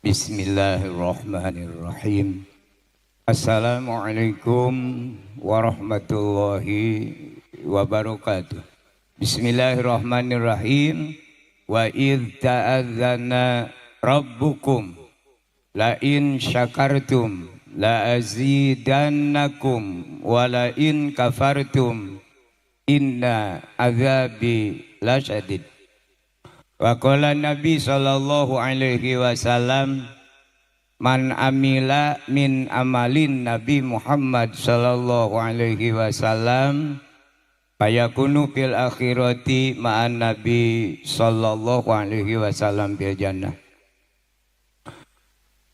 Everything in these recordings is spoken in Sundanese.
Bismillahirrahmanirrahim. Assalamualaikum warahmatullahi wabarakatuh. Bismillahirrahmanirrahim. Wa idh ta'adzana rabbukum la in syakartum la azidannakum wa la in kafartum inna azabi lasyadid. Wa qala Nabi sallallahu alaihi wasallam, man amila min amalin Nabi Muhammad sallallahu alaihi wasallam fayakunu fil akhirati ma'an Nabi sallallahu alaihi wasallam bil jannah.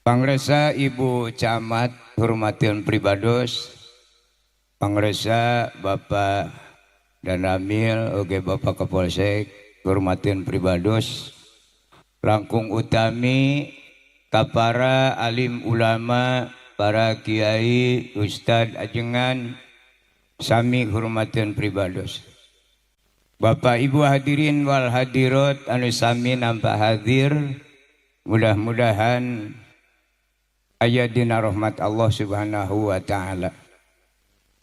Pangresa Ibu Camat hormatin pribados, pangresa Bapak Danramil, oge Bapak Kapolsek hormatin pribados, langkung utami kapara alim ulama, para kiai, ustad ajengan, sami hormatin pribados. Bapak Ibu hadirin wal hadirat anu sami nampak hadir, mudah-mudahan aya dina rahmat Allah Subhanahu wa taala.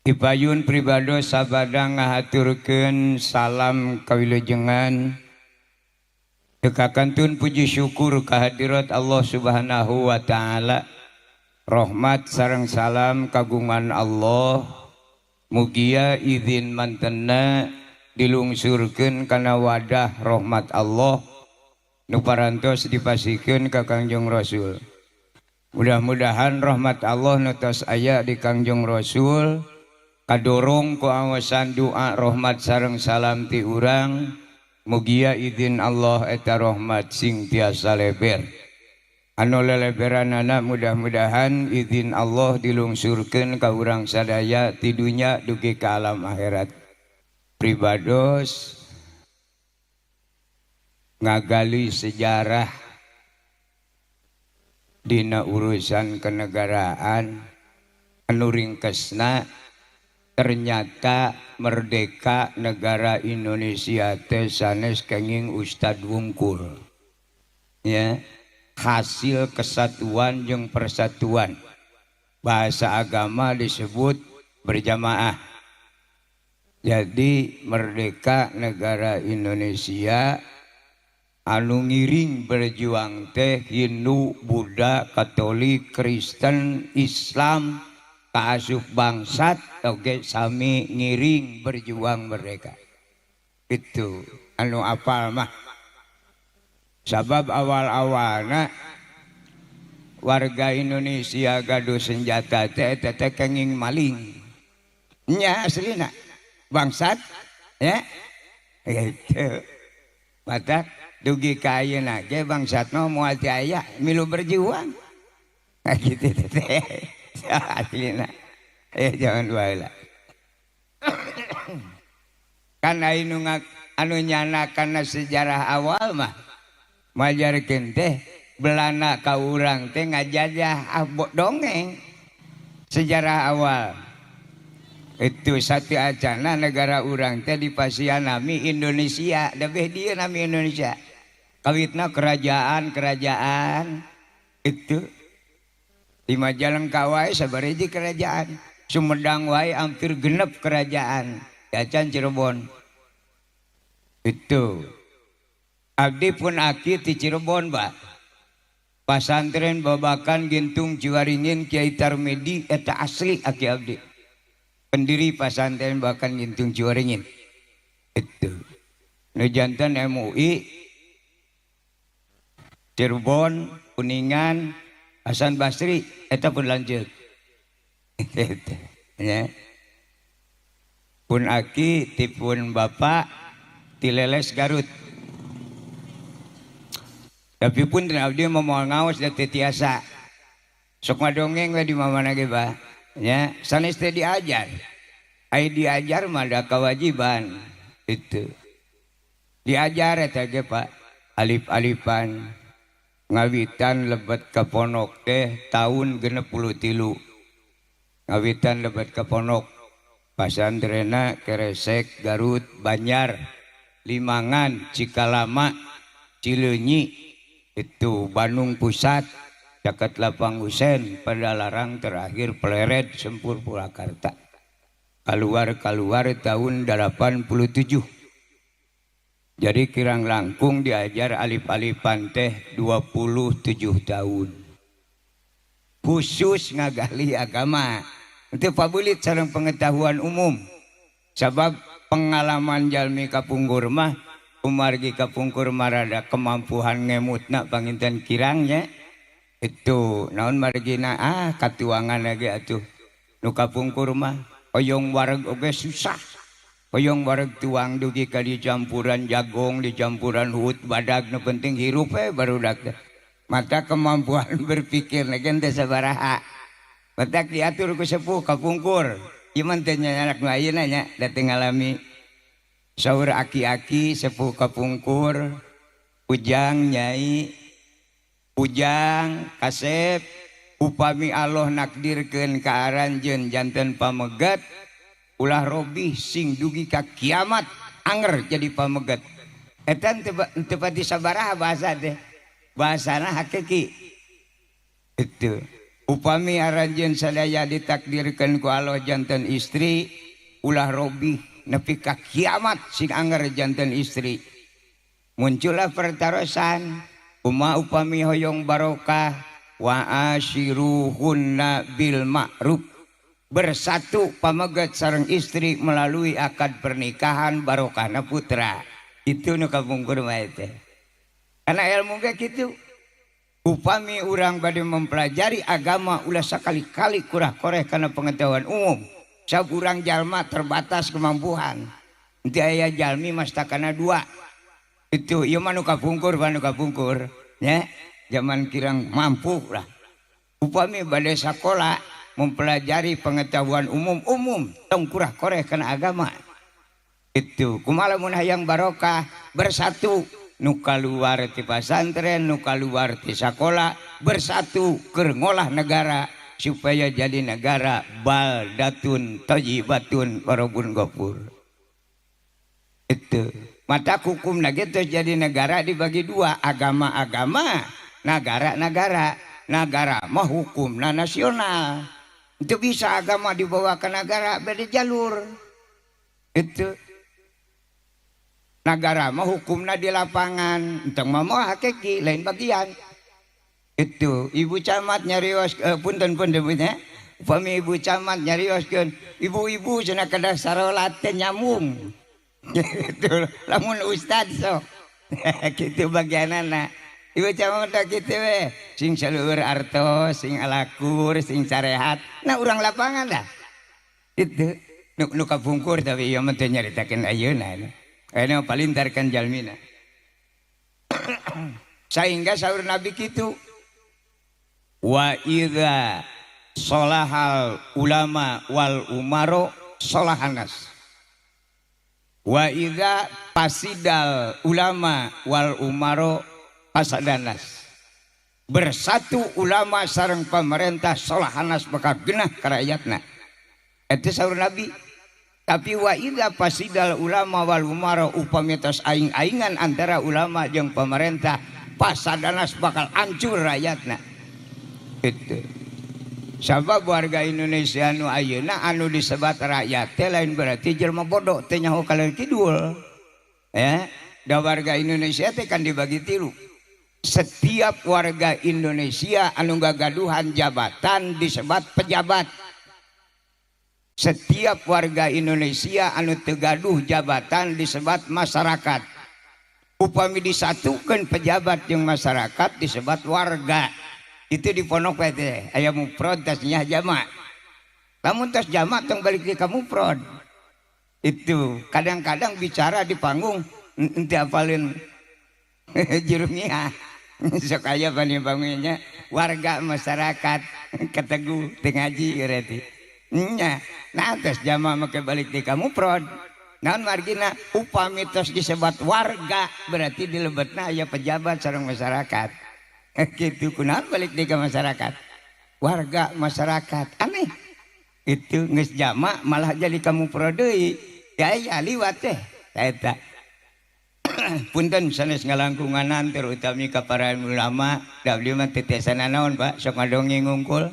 Dipayun pribados sabada ngahaturkeun salam kawilujengan, teu kakantun puji syukur kehadirat Allah Subhanahu wa taala. Rahmat sareng salam kagungan Allah mugia izin mantena dilungsurkeun kana wadah rahmat Allah nu parantos dipasihkeun ka Kangjeng Rasul. Mudah-mudahan rahmat Allah nu tos aya di Kangjeng Rasul kadorong ku awasan doa rahmat sareng salam ti urang, mugia izin Allah eta rahmat sing tiasa leber. Anu leleberanana mudah-mudahan izin Allah dilungsurkeun ka urang sadaya ti dunya dugi ka alam akhirat. Pribados ngagali sejarah dina urusan kenegaraan anu ringkesna ternyata merdeka negara Indonesia teh sanes kenging Ustad wungkul, ya, hasil kesatuan jeung persatuan. Bahasa agama disebut berjamaah. Jadi merdeka negara Indonesia anu ngiring berjuang teh Hindu, Buddha, Katolik, Kristen, Islam, kaasup bangsat oge sami ngiring berjuang merdeka. Itu anu apal mah. Sabab awal-awalna warga Indonesia gaduh senjata teh eta teh kenging maling. Nya aslina bangsat ya. Gitu. Matak dugi ka ayeuna ge bangsat mah moal teu aya milu berjuang. Nah, gitu teh. Aslina. Jangan baheula. Kan anu anu nyana kana sejarah awal mah majarkeun teh Belanda ka urang teh ngajajah, ah, dongeng sejarah awal itu satu acana negara urang teh dipasihan nami Indonesia, lebih dia nami Indonesia kawitna kerajaan-kerajaan itu di Majalengka wae sabariji kerajaan, Sumedang wae hampir genep kerajaan, acan Cirebon. Itu abdi pun aki di Cirebon, Pak. Pasantren Babakan Gintung Ciwaringin Kiai Tarmedi eta asli aki abdi, pendiri Pasantren Babakan Gintung Ciwaringin. Itu nu janten MUI Cirebon, Kuningan, Hasan Basri eta pun lanjut ya. Pun aki tipun bapak tileles Garut, tapi pun abdi mau ngaos da teu tiasa, sok ngadongeng we di mana ge, Bah, ya. Sanes teh diajar, ai diajar mah da kewajiban. Itu diajar eta ge, Pak, alif-alifan. Ngawitan lebet ka pondok teh tahun 63, ngawitan lebet ka pondok pasantrena Keresek, Garut, Banjar, Limangan, Cikalama, Cileunyi, itu Bandung Pusat. caket Lapang Husen Padalarang terakhir Plered Sempur Purwakarta. Keluar-keluar tahun 87. Jadi kirang langkung diajar alif-alifan teh 27 tahun. Khusus ngagali agama. Itu pabulit sareng pengetahuan umum. Sebab pengalaman jalmi kapungkur mah umargi kapungkur marada kemampuan ngemutna panginten kirangnya. Itu naon margina katuangan lagi atuh. Nu kapungkur mah oyong wareg oge susah. Oyong wareg tuang dugi ka dicampuran jagong, dicampuran hut badag, nu penting hirup we barudak teh. Mata kemampuan berpikir ge teu sabaraha. Matak diatur ku sepuh kapungkur. Ieu mah teh nya anak nu ayeuna nya da teu ngalami. Saur aki-aki sepuh kapungkur, ujang nyai, ujang kasep, upami Allah nakdirkeun ka aranjeun janten pamegat, ulah robih sing dugi ka kiamat anger jadi pamegat. Eta teu pati sabaraha bahasa teh. Bahasana hakiki. Itu. Upami aranjeun sadaya ditakdirkeun ku Allah janten istri, ulah robih nepi ka kiamat sing anger janten istri. Muncullah pertarosan, kumaha upami hoyong barokah wa ashiruhunna bil ma'ruf. Bersatu pamegat sareng istri melalui akad pernikahan barokahna putra. Itu nu kapungkur mah teh. Karena ilmu ge kitu. Upami urang bade mempelajari agama ulah sakali-kali kurah koreh karena pengetahuan umum. Sabab urang jalma terbatas kemampuan. Nanti aya jalmi mastakana dua. Itu ieu mah nu kapungkur, mah nu kapungkur, nya. Zaman kirang mampu lah. Upami bade sakola mempelajari pengetahuan umum-umum tong kurah koreh kana agama. Itu kumaha lamun hayang barokah bersatu nu kaluar ti pasantren, nu kaluar ti sakola, bersatu keur ngolah negara supaya jadi negara baldatun thayyibatun warabun ghafur. Itu mata hukum lagi terus jadi negara dibagi dua, agama-agama, negara-negara. Negara mah hukumna nasional. Itu bisa agama dibawa ke negara beda jalur. Itu negara mah hukumna di lapangan, entong mah moal hakiki lain bagian. Itu ibu camat nyarios punten punten nya. Upami ibu camat nyarioskeun, ibu-ibu cenah kedah sarolat teh nyambung. Gitu lamun ustad sok. Kitu bagianana. Ibu camat teh kitu we, sing saleueur artos, sing alakur, sing sarehat. Nah urang lapangan dah. Itu nu kapungkur tapi ieu mah teu nyaritakeun ayeuna. Ayeuna palintarkan jalmina. Sehingga saur Nabi kitu, wa idza solahal ulama wal umaro solahanas. Wa idza pasidal ulama wal umaro pasadanas. Bersatu ulama sareng pemerintah solahanas bakal genah ka rakyatna. Eta saur Nabi. Tapi wa idza pasidal ulama wal umaro upami tos aing-aingan antara ulama jeung pemerintah pasadanas bakal hancur rakyatna. Itu. Sabab warga Indonesia nu ayeuna anu disebat rakyat teh lain berarti jelema bodoh teh nyaho kaler kidul. Ya, da warga Indonesia teh kan dibagi tilu. Setiap warga Indonesia anu gagaduhan jabatan disebat pejabat. Setiap warga Indonesia anu teu gaduh jabatan disebat masyarakat. Upami disatukan pejabat jeung masyarakat disebat warga. Itu di pondok teh aya mufrad tasnya jamak. Lamun tas jamak tong balik ka mufrad. Itu kadang-kadang bicara di panggung henteu apalin jurumiyah. Sok aya panggungnya warga masyarakat ketegu teu ngaji berarti. Nya, nah tos jamak make balik di ka mufrad. Naon margina upami tos disebat warga berarti di lebetna aya pejabat sareng masyarakat. Gitu kunaon balik di ka masyarakat. Warga masyarakat aneh. Itu geus jamak malah jadi ka mufrad deui. Ya aya liwat teh eta. Punten sanes ngalangkunganan terutami ka para ulama, da abdi mah teu tiasa nanaon Pak, sok ngadongeng ngungkul.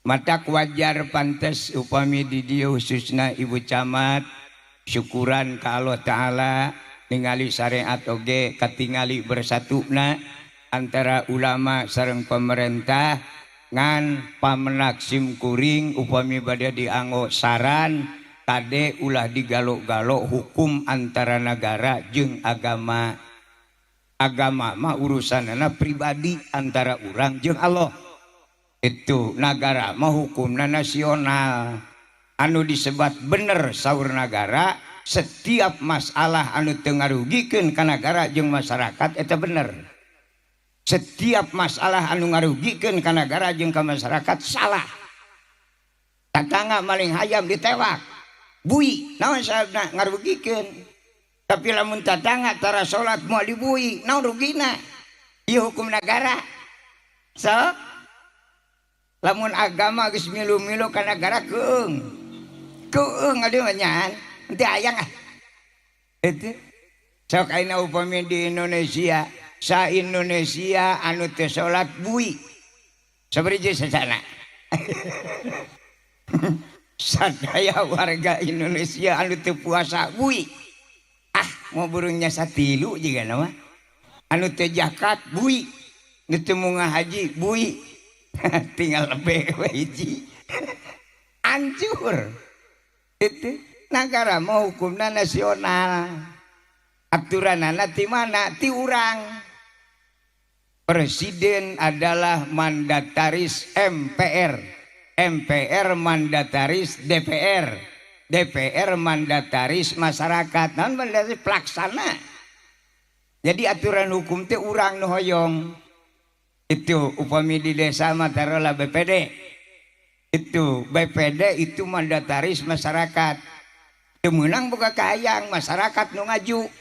Matak wajar pantes upami di dieu khususna Ibu Camat syukuran ka Allah Ta'ala ningali syariat oge katingali bersatuna antara ulama sareng pemerintah ngan pamenak sim kuring upami bade dianggo saran kade ulah digalok-galok hukum antara negara jeung agama. Agama mah urusanana pribadi antara urang jeung Allah. Itu negara mah hukumna nasional. Anu disebat bener saur nagara, setiap masalah anu teu ngarugikeun ka nagara jeung masyarakat eta bener. Setiap masalah anu ngarugikeun ka nagara jeung ka masyarakat salah. Tatangga maling hayam ditewak. Bui, naon sababna ngarugikeun. Tapi lamun tatangga tara salat moal dibui, naon rugina? Ieu hukum nagara. So, lamun agama geus milu-milu ka nagara keung. Keung aduh nyan, henteu hayang ah. Itu sok ayeuna upami di Indonesia, sa Indonesia anu teu salat bui. Sabaraha sasana? Sadaya warga Indonesia anu teu puasa bui. Ah, mau burungnya satilu jiga nama. Anu teu zakat bui. Nu teu munga haji bui. Tinggal lebih we hiji. Hancur. Itu nagara mah hukumna nasional. Aturanana ti mana? Ti urang. Presiden adalah mandataris MPR. MPR mandataris DPR. DPR mandataris masyarakat. Naon mandataris pelaksana. Jadi aturan hukum teh urang nu hoyong. Itu upami di desa mah taruhlah BPD. Itu BPD itu mandataris masyarakat. Teu meunang boga kahayang masyarakat nu ngaju.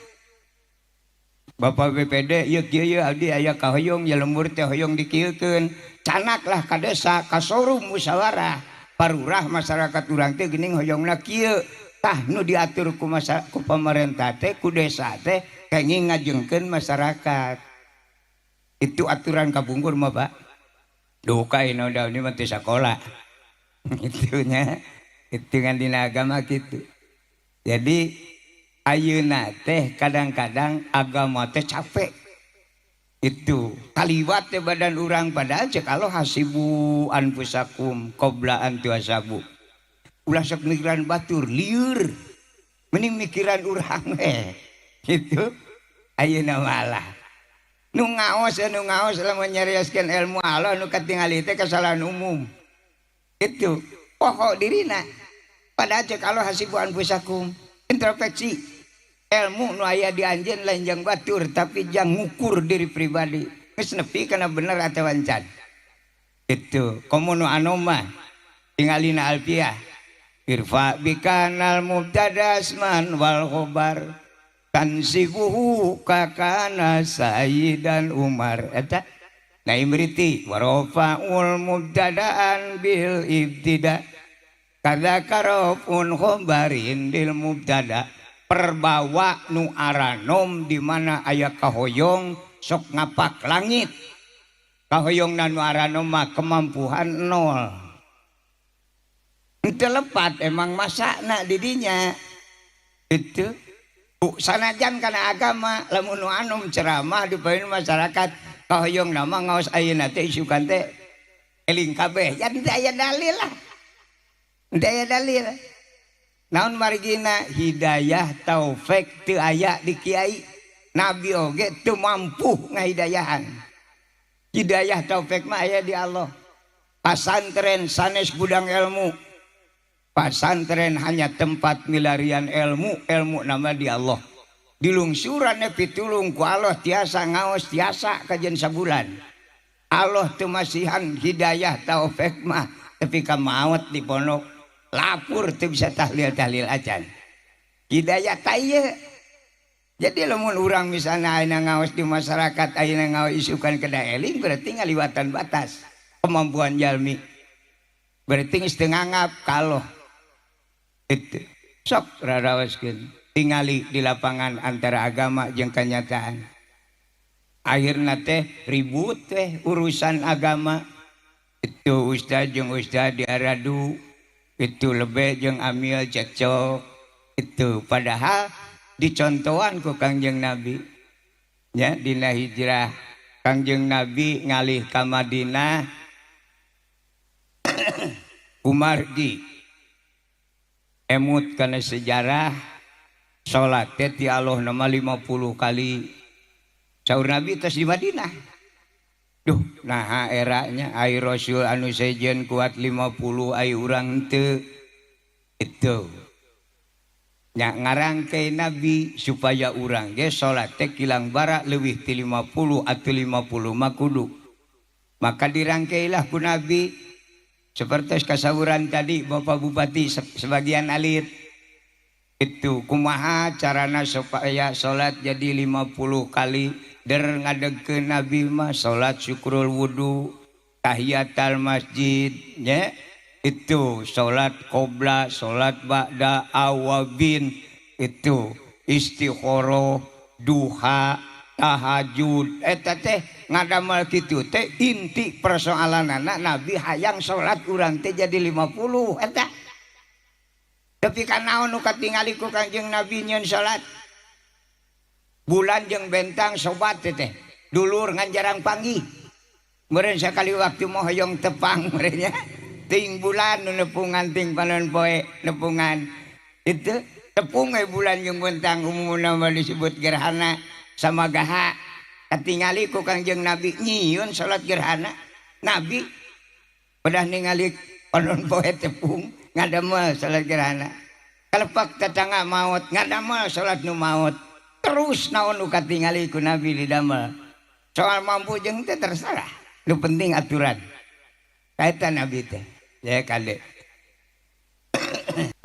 Bapak BPD ieu kieu ieu abdi aya kahoyong ya lembur teh hoyong dikieukeun. Canaklah ka desa ka showroom musyawarah. Parurah masyarakat urang teh geuning hoyongna kieu. Tah nu diatur ku ku pemerintah teh ku desa teh kenging ngajengkeun masyarakat. Itu aturan kapungkur mah Pak. Duka ina udah ini mah teu sakola. Itunya itu kan dina agama gitu. Jadi ayeuna teh kadang-kadang agama teh capek. Itu kaliwat teh badan urang padahal cek Allah hasibu anfusakum qabla an tuhasabu. Ulah sok mikiran batur lieur. Mending mikiran urang eh. Gitu. Ayeuna malah nu ngaos lamun nyarioskeun ilmu Allah nu katingali teh kesalahan umum. Itu pokok dirina. Padahal cek Allah hasibu anfusakum. Introspeksi ilmu nu aya di anjeun lain jang batur tapi jang ngukur diri pribadi. Geus nepi kana bener atawa encan. Itu komo nu anom mah tingalina alfiah. Irfa bikanal mubtadasman wal khobar tansibuhu kakana sayyidan Umar. Eta na imriti warafa'ul mubtadaan bil ibtida kada karofun khobarin bil mubtada. Perbawa nu aranom di mana aya kahoyong sok ngapak langit. Kahoyong nu aranom mah kemampuan nol. Henteu lepat emang masakna didinya. Itu sanajan kana agama lamun nu anom ceramah dipaeun masyarakat kahoyong nama ngaos ayeuna teh isukan teh eling kabeh. Ya teu aya dalil lah. Teu aya dalil. Naon margina hidayah taufik teu aya di kiai. Nabi oge teu mampu ngahidayahan. Hidayah taufik mah aya di Allah. Pasantren sanes gudang ilmu. Pasantren hanya tempat milarian ilmu, ilmu nama di Allah. Dilungsurannya pitulung ku Allah tiasa ngaos tiasa kajian sabulan. Allah teu masihan hidayah taufik mah tapi ka maot di pondok lapur teu bisa tahlil-tahlil acan. Hidayah teh. Jadi lamun urang misalnya ayeuna ngaos di masyarakat ayeuna ngaos isukan kedah eling berarti ngaliwatan batas kemampuan jalmi. Berarti geus teu nganggap kalau itu sok rarawaskeun. Tingali di lapangan antara agama jeung kenyataan. Akhirna teh ribut teh urusan agama. Itu ustaz jeung ustaz diaradu, itu lebih jeung amil cekcok. Itu padahal dicontohan ku Kangjeng Nabi. Ya, dina hijrah Kangjeng Nabi ngalih ka Madinah kumargi emut kana sejarah salat teh ti Allah nama 50 kali. Saur Nabi tos di Madinah. Duh, naha eranya ai Rasul anu sejen kuat 50 ai urang teu. Itu. Nya ngarangke Nabi supaya urang ge salat teh kilang bara leuwih ti 50 atau 50 mah kudu. Maka dirangkeilah ku Nabi seperti kasawuran tadi Bapak Bupati sebagian alit. Itu kumaha carana supaya salat jadi 50 kali der ngadegkeun Nabi mah salat syukrul wudu, tahiyatul masjid nya. Itu salat qobla, salat ba'da, awabin, itu istikharah, duha, tahajud. Eta teh ngadamel kitu teh inti persoalanana Nabi hayang salat urang teh jadi 50 eta. Tapi kanaon nu katingali ku Kangjeng Nabi nyeun salat? Bulan jeung bentang sobat teh dulur ngan jarang panggih. Meureun sakali waktu moh hoyong tepang meureun nya. Ting bulan nu nepungan ting panon poe nepungan. Itu tepung we bulan jeung bentang umumna mah disebut gerhana sama gaha. Katingali ku Kangjeng Nabi nyieun salat gerhana. Nabi pedah ningali panon poe tepung ngadamel salat gerhana. Kalepak tetangga maot ngadamel salat nu maot. Terus naon nu katingali ku Nabi didamel. Soal mampu jeung teh terserah. Nu penting aturan. Kaitan Nabi teh. Ya kade.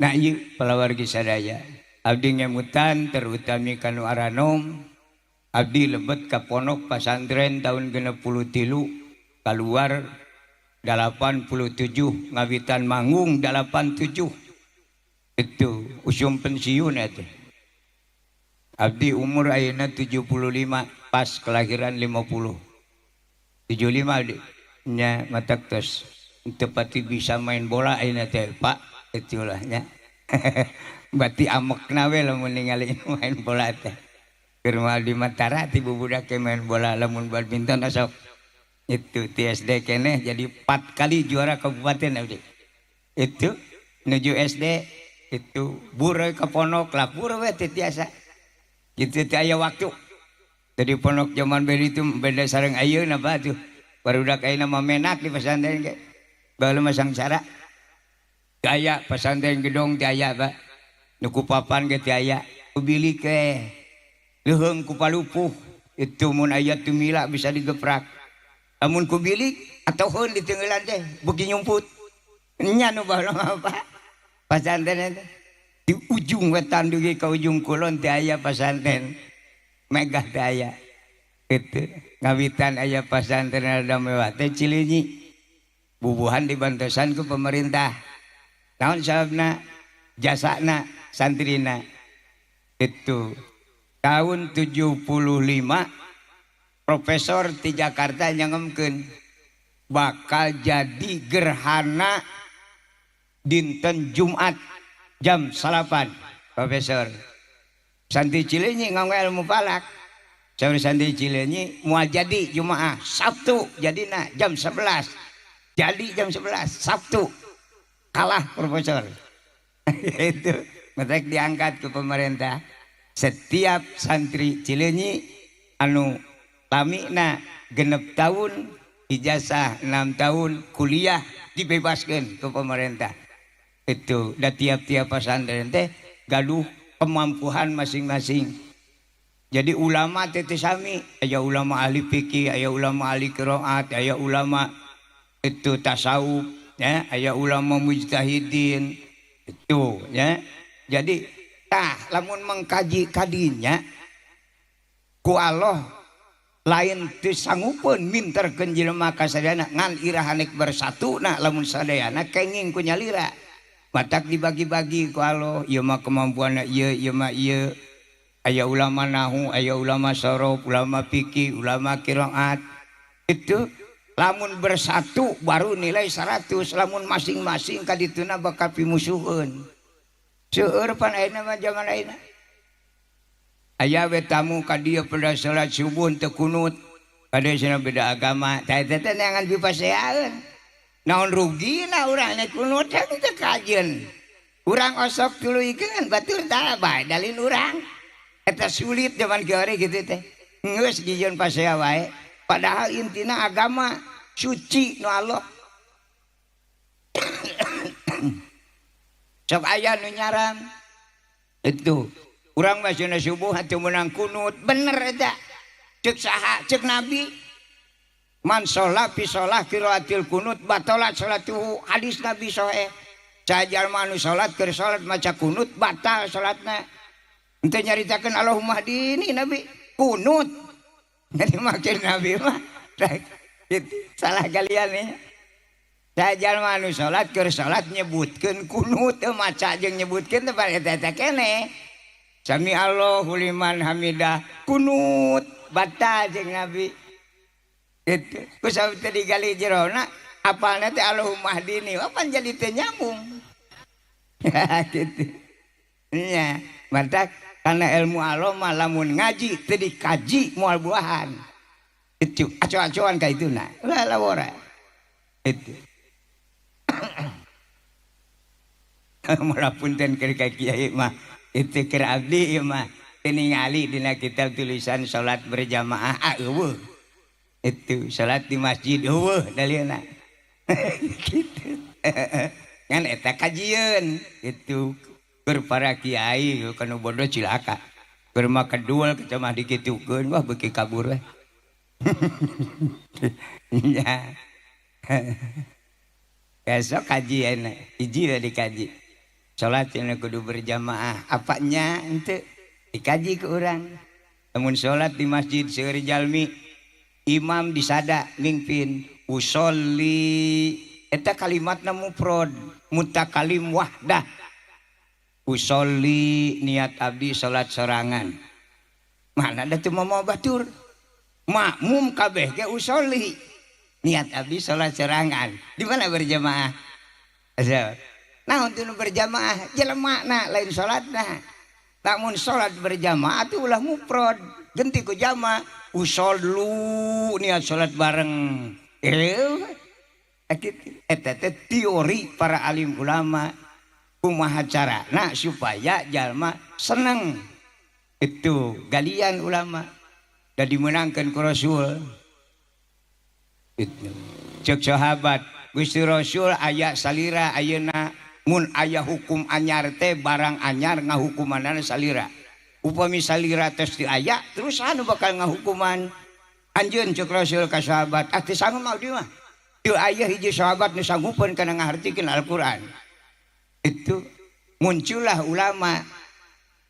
Nah ieu palawargi sadaya. Abdi ngemutan terutami kanu aranom. Abdi lebet ka pondok pasantren tahun 63 keluar 87 ngawitan manggung 87. Itu usum pensiun eta. Abdi umur ayeuna 75 pas kelahiran 50. 75 abdi nya matak tos teu pati bisa main bola ayeuna teh Pak itulah nya. Berarti amekna we lamun ningali main bola teh. Keur mah di Matara ti bubudak ke main bola lamun badminton sok. Itu ti SD keneh jadi 4 kali juara kabupaten abdi. Itu nuju SD itu bureui ka pondok lapur we teu tiasa. Kitu teh aya waktu. Jadi pondok zaman beda itu beda sareng ayeuna apa tuh. Barudak ayeuna mah menak di pesantren ge. Baheula mah sangsara. Gaya pesantren gedong teh aya Pak. Nu ku papan ge teh aya. Ku bilik ge. Leuheung ku palupuh. Itu mun aya tumila bisa digeprak. Lamun ku bilik atoheun di tenggelan teh beuki nyumput. Nya nu baheula mah Pak. Pesantren teh di ujung wetan dugi ka ujung kulon teh aya pesantren. Megah teh aya. Itu ngawitan aya pesantren ada mewah teh Cileunyi. Bubuhan dibantosan ku pemerintah. Naon sababna? Jasana santrina. Itu tahun 75 profesor di Jakarta nyangemkeun bakal jadi gerhana dinten Jumat jam 9 profesor. Santri Cileunyi nganggo ilmu falak. Saur santri Cileunyi moal jadi Jumaah, Sabtu jadina jam 11. Jadi jam 11 Sabtu. Kalah profesor. Itu mereka diangkat ke pemerintah. Setiap santri Cileunyi anu lamina 6 tahun ijazah 6 tahun kuliah dibebaskan ke pemerintah. Itu da tiap-tiap pesantren teh gaduh kemampuan masing-masing. Jadi ulama teh sami, aya ulama ahli fikih, aya ulama ahli qiraat, aya ulama itu tasawuf, ya, aya ulama mujtahidin itu ya. Jadi tah lamun mengkaji kadinya ku Allah lain teu sanggupeun minterkeun jelema kasadayana ngan irahanek bersatu nah lamun sadayana kenging ku nyalira. Matak dibagi-bagi ku Allah, ieu mah kemampuanna ieu, ieu mah ieu. Aya ulama nahu, aya ulama sorof, ulama fikih, ulama qiraat. Itu lamun bersatu baru nilai 100, lamun masing-masing kadituna bakal pimusuheun. Seueur pan ayeuna mah zaman ayeuna. Aya we tamu ka dieu pada salat subuh teu kunut. Kade cenah beda agama, tah eta teh neangan pipaseaeun. Naon rugina urang nya kunut teh teu kajeun. Urang osok tuluykeun batur tah bae dalin urang. Eta sulit zaman kieu kitu teh. Geus dijieun pasea wae. Padahal intina agama suci nu Allah. Sok aya nu nyaram. Itu urang mah cenah subuh teu meunang kunut, bener eta. Cek saha, cek Nabi. Man sholat fi sholah qiraatil kunut batalat sholatuhu, hadis Nabi soe. Sajalma anu salat keur salat maca kunut batal salatna. Henteu nyaritakeun Allahumma hdini Nabi kunut. Jadi makin Nabi mah gitu, salah kalian nih. Sajalma anu salat keur salat nyebutkeun kunut teu maca jeung nyebutkeun teh eta eta keneh. Sami Allahu liman hamidah kunut batal jeung Nabi. Gitu. Ku sabab teu digali jerona apalna teh Allahumma hdini, pan jadi teu nyambung. Gitu. Nya, mantak karena ilmu Allah mah lamun ngaji teu dikaji moal buahan. Itu aco-acoan ka ituna. Ulah lawora. Itu. Moal punten keur ka kiai mah itu keur abdi ieu mah teu ningali dina kitab tulisan salat berjamaah ah eueuh. Itu salat di masjid eueuh dalilna. Gitu. Ngan eta kajieun itu keur para kiai kanu bodoh cilaka. Keur mah kedul kecamah dikitukeun wah beuki kabur we. Ya. Besok kajian hiji we dikaji. Salat cenah kudu berjamaah, apanya henteu dikaji ke urang. Lamun salat di masjid seueur jalmi, imam disada mingpin usolli eta kalimatna mufrad, mutakalim wahdah. Usolli niat abdi salat sorangan. Mana da teu moal batur. Makmum kabeh ge usolli. Niat abdi salat sorangan. Di mana berjamaah? Naon teu berjamaah? Jelemana lain salatna. Lamun salat berjamaah teh ulah mufrad, genti ku jama. Usollu niat salat bareng. Eta teh teori para alim ulama kumaha carana supaya jalma seneng. Itu galian ulama dan dimenangkan ku Rasul. Itu cek sahabat Gusti Rasul aya salira ayeuna mun aya hukum anyar teh barang anyar ngahukumanana salira. Upami salira tes di aya terus anu bakal ngahukuman anjeun cek Rasul ka sahabat ah teu sanggup abdi mah. Teu aya hiji sahabat nu sanggupeun kana ngahartikeun Al-Qur'an. Itu muncullah ulama.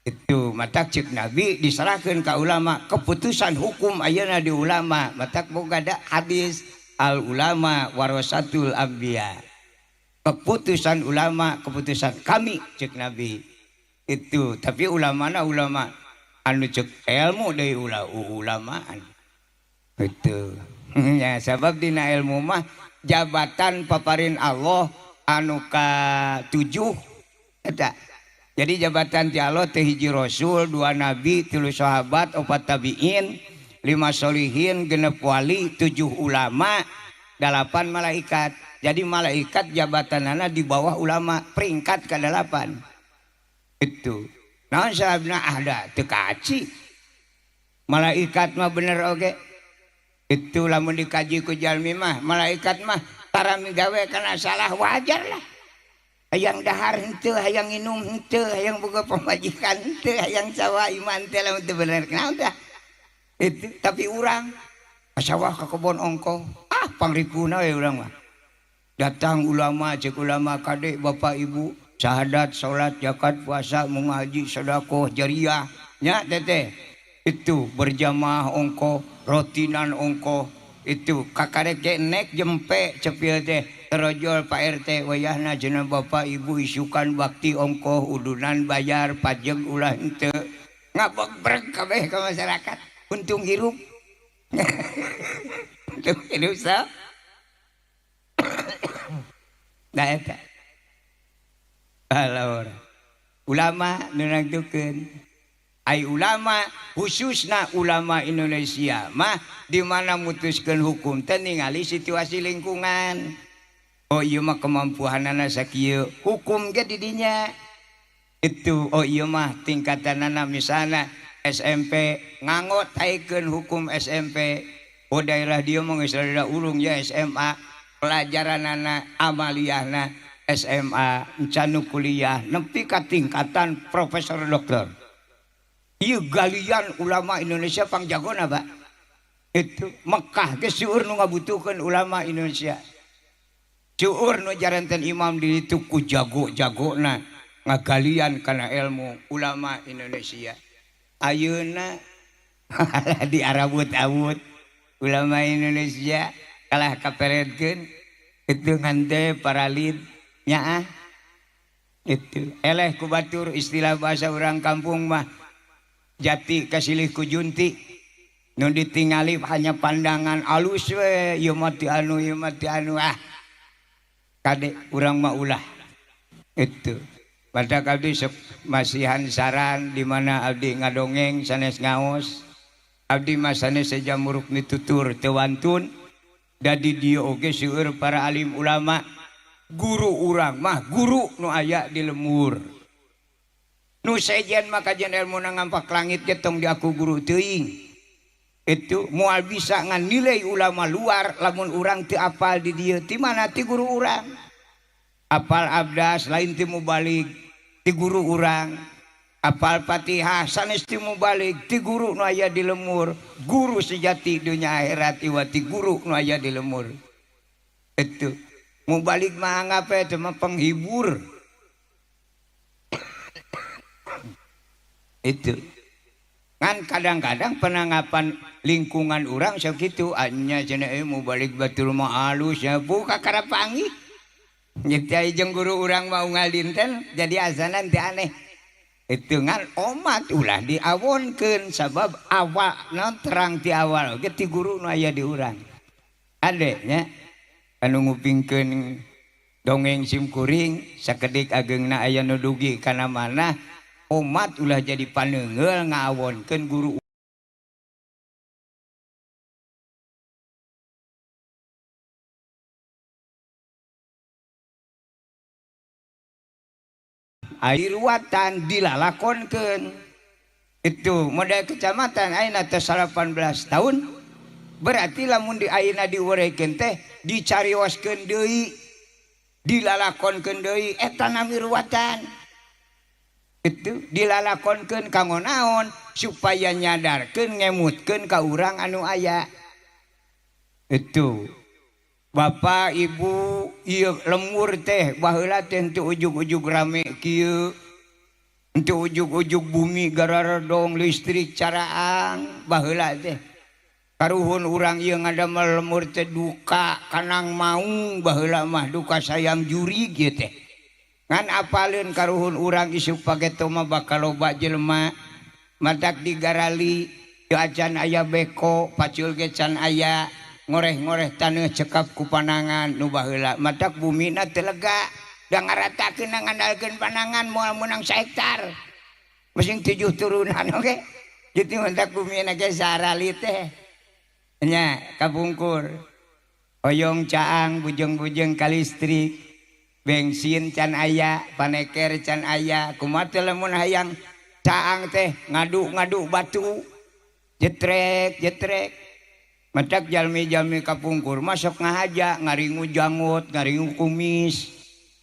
Itu matak cek Nabi diserahkeun ka ulama, keputusan hukum ayeuna di ulama. Matak boga da hadis al ulama warasatul anbiya. Keputusan ulama, keputusan kami cek Nabi. Itu tapi ulamana ulama anu cek ilmu deui ulamaan. Itu. Ya sabab dina ilmu mah jabatan paparin Allah anu ka-7 eta. Jadi jabatan ti Allah teh hiji rasul, 2 nabi, 3 sahabat, 4 tabiin, 5 solihin, 6 wali, 7 ulama, 8 malaikat. Jadi malaikat jabatanana di bawah ulama, peringkat ke-8. Itu. Naon sababna ada teu kaci. Malaikat mah bener oge. Itu lamun dikaji ku jalmi mah, malaikat mah tara migawe kana salah wajar lah. Hayang dahar henteu, hayang minum henteu, hayang boga pamajikan henteu, hayang sawah iman teh lamun teu bener naon tah. Itu tapi urang sawah ka kebon ongkoh, ah pangripuna we urang mah. Datang ulama cek ulama kade bapak ibu syahadat, salat, zakat, puasa, mengaji, sedekah, jariah nya teteh. Itu berjamaah ongkoh, rotinan ongkoh, Itu kakarek ge nek jempe cepil teh terojol Pak RT wayahna cenah bapak ibu isukan bakti ongkoh udunan bayar pajak ulah henteu ngabogbreg kabeh ka masyarakat untung hirup. Untung hirup sa. Nah eta alor ulama nu nangtukeun. Ai ulama khususna ulama Indonesia mah di mana mutuskeun hukum teh ningali situasi lingkungan. Oh ieu mah kemampuanana sakieu, hukum ge di dinya. Itu oh ieu mah tingkatanana misalna SMP nganggo taikeun hukum SMP. Oh daerah dieu mah geus rada urung ya SMA, pelajaranana amaliyahna SMA, encan nu kuliah nepi ka tingkatan profesor doktor. Ieu galian ulama Indonesia pangjagona Pak. Itu Mekah ge seueur nu ngabutuhkeun ulama Indonesia. Seueur nu jaranten imam di ditu ku jago-jagona ngagalian kana ilmu ulama Indonesia. Ayeuna di arabut-abut ulama Indonesia kalah kaperedkeun itu ngan teh paralid nyaah. Itu eleh ku batur istilah bahasa urang kampung mah jati kasilih ku junti nu ditingali hanya pandangan alus we ieu mah ti anu ieu mah ti anu ah kade urang mah ulah. Itu badak abdi sok masihan saran di mana abdi ngadongeng sanes ngaos abdi mah sanes seja muruk mitutur teu wantun da di dieu oge seueur para alim ulama guru urang mah guru nu aya di lemur. Nu sejen mah kajian ilmu ngampak langit ge tong diaku guru teuing. Itu moal bisa ngan nilai ulama luar lamun urang teu apal di dieu ti mana ti guru urang. Apal abdas lain ti mubalig ti guru urang. Apal Fatihah sanes ti mubalig ti guru nu aya di lemur. Guru sejati dunya akhirat iwa ti guru nu aya di lemur. Itu mubalig mah anggap eta mah penghibur. Itu kan kadang-kadang penanggapan lingkungan orang sakitu anya cenah mau balik batur mah alus ya buka karapangi nyekti jeung guru urang mau ngalinten jadi azanan teh aneh. Itu ngan omat ulah diawonkeun sabab awak non terang ti awal oge ti guru nu aya di urang ade nya anu ngupingkeun dongeng simkuring sakedik ageungna aya nu dugi kana mana umat ulah jadi paneunggeul ngawonkeun guru Airuatan dilalakonkeun. Itu model kecamatan ayeuna teh 18 tahun berarti lamun di ayeuna diurekeun teh dicarioskeun deui dilalakonkeun deui eta nami ruatan. Itu dilalakonkeun kanggo naon supaya nyadarkeun ngemutkeun ka urang anu aya. Itu bapak ibu ieu lemur teh baheula teh henteu ujug-ujug rame kieu henteu ujug-ujug bumi gararedong listrik caraang baheula teh karuhun urang ieu ngadamel lemur teh duka kanang maung baheula mah duka sayang jurig ieu teh. Ngan apaleun karuhun urang isuk pageto mah bakal loba jelema matak digarali teu acan aya beko pacul ge can aya ngoreh-ngoreh taneuh cekap ku panangan nu baheula matak bumina teu lega da ngaratakeun ngandalkeun panangan moal meunang sahektar masing 7 turunan oge kitu matak bumina ge sarali teh nya kapungkur hoyong caang bujeng-bujeng ka listrik bensin can aya, paneker can aya, kumaha teh lamun hayang caang teh ngadu-ngadu batu, jetrek-jetrek. Matak jalmi-jalmi kapungkur masuk ngahaja, ngaringu janggut, ngaringu kumis.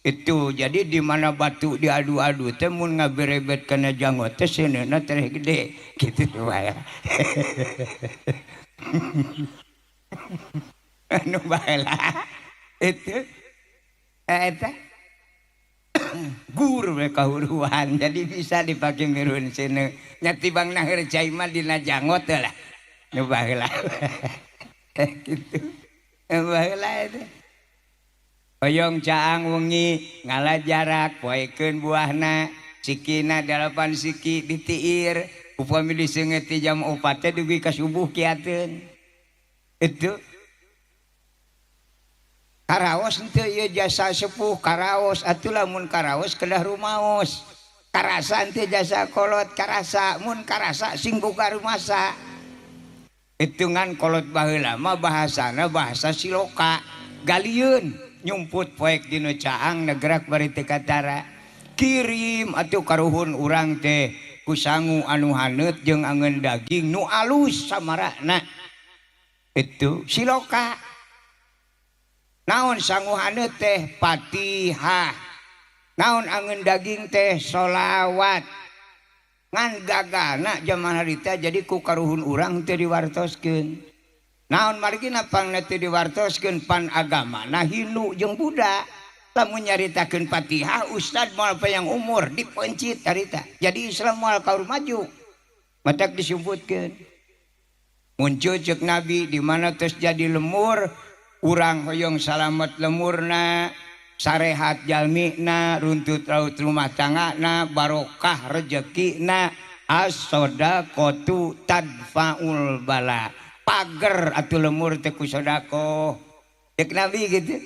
Itu jadi di mana batu diadu-adu teh mun ngaberebet kana janggut teh seuneuna teh gede kitu wae. Anu baheula itu eta gur we kahuruan jadi bisa dipake mirun seuneu nya tibang naheur cai mah dina janggot lah nu baheula. Gitu. Baheula teh. Hoyong caang wengi ngala jarak poekeun buahna sikina 8 siki ditiir upami diseungeut ti jam 4 teh dugi ka subuh kiateun. Itu karaos henteu ieu jasa sepuh karaos atuh lamun karaos kedah rumaos. Karasa henteu jasa kolot karasa mun karasa sing boga rumasa. Hitungan kolot baheula mah bahasana bahasa siloka galieun nyumput poek dinu caang negerak bari teu katara kirim atuh karuhun urang teh ku sangu anu haneut jeung angeun daging nu alus samarana itu siloka naon sangu haneut teh Fatihah naon angeun daging teh sholawat ngan gagana zaman harita jadi ku karuhun urang teu diwartoskeun naon margina pangna teu diwartoskeun pan agamana Hindu jeung Buddha lamun nyaritakeun Fatihah ustad moal payang umur dipencit harita jadi Islam moal kaur maju matak disumputkeun muncul ceuk Nabi di mana tos jadi lemur urang hoyong salamet lemurna sarehat jalmina runtut raut rumah tanggana barokah rejekina as-sodaqatu tadfaul bala pager atuh lemur teh ku sedekah cek Nabi gitu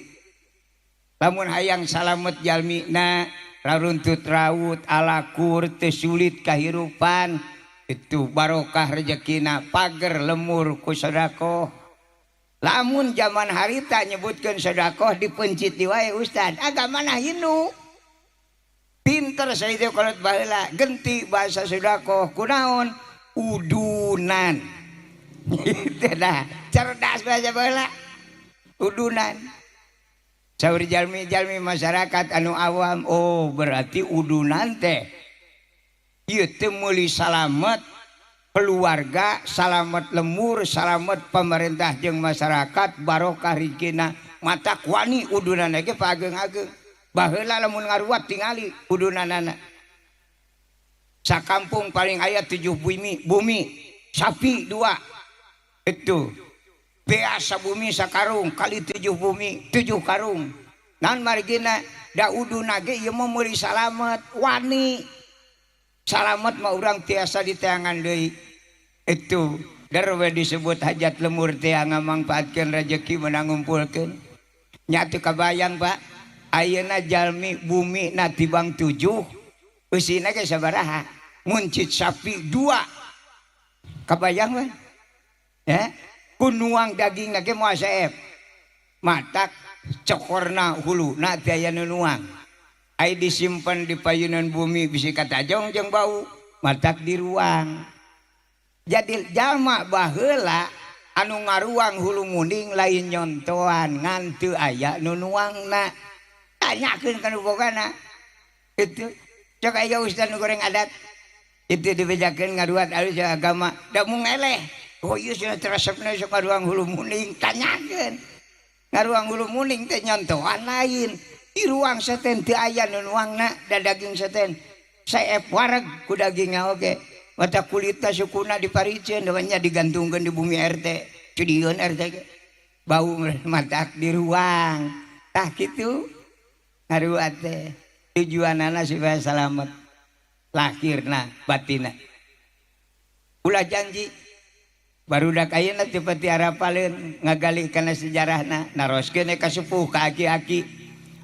lamun hayang salamet jalmina raruntut raut alakur teu sulit kahirupan itu barokah rejekina pager lemur ku sedekah. Lamun zaman harita nyebutkeun sedekah dipencit di wae ustad agamana Hindu pinter saeutik kolot baheula genti bahasa sedekah kunaon udunan gitu dah cerdas bahasa baheula udunan saur jalmi-jalmi masyarakat anu awam oh berarti udunan teh ieu teh meuli salamet keluarga, salamet lemur, salamet pemerintah jeung masyarakat, barokah rezekina, matak wani udunana ge paageng-ageng. Baheula lamun ngaruat tingali udunanana. Sakampung paling aya 7 bumi, sapi 2. Itu. Beas sabumi sakarung kali 7 bumi, 7 karung. Naon margina da uduna ge ieu mah meuli salamet, wani. Salamet mah urang tiasa diteangan deui. Itu darwe disebut hajat lemur teh ngamangpaatkeun rejeki menang ngumpulkeun. Nya teu kabayang Pak, ayeuna jalmi bumi na tibang 7, eusina ge sabaraha? Muncit sapi 2. Kabayang we? Ya, ku nuang dagingna ge moal seep. Matak cokorna huluna teh aya nu nuang. Ai disimpan di payunan bumi bisi katajong jeung bau, matak di ruang. Jadi jalma baheula anu ngaruang hulu munding lain nyontoan ngan teu aya nu nuangna. Tanyakeun ka nu bogana. Itu cok aya ustad nu goreng adat. Itu dibejakeun ngaruat alus agama, da mung eleh. Oh ieu cenah teresepna sok ngaruang hulu munding, tanyakeun. Ngaruang hulu munding teh nyontoan lain. Di ruang seten teu aya nu nuangna da daging seten. Saep wareg ku dagingna oge. Mata kulitna sukuna dipariceun nya digantungkeun di bumi RT. Cudieun RT ge. Bau matak di ruang. Tah kitu ngaruat teh. Tujuanana supaya salamet lahirna batinna. Ulah janji barudak ayeuna teu pati arapaleun ngagali kana sejarahna naroskeun ka sepuh ka aki-aki.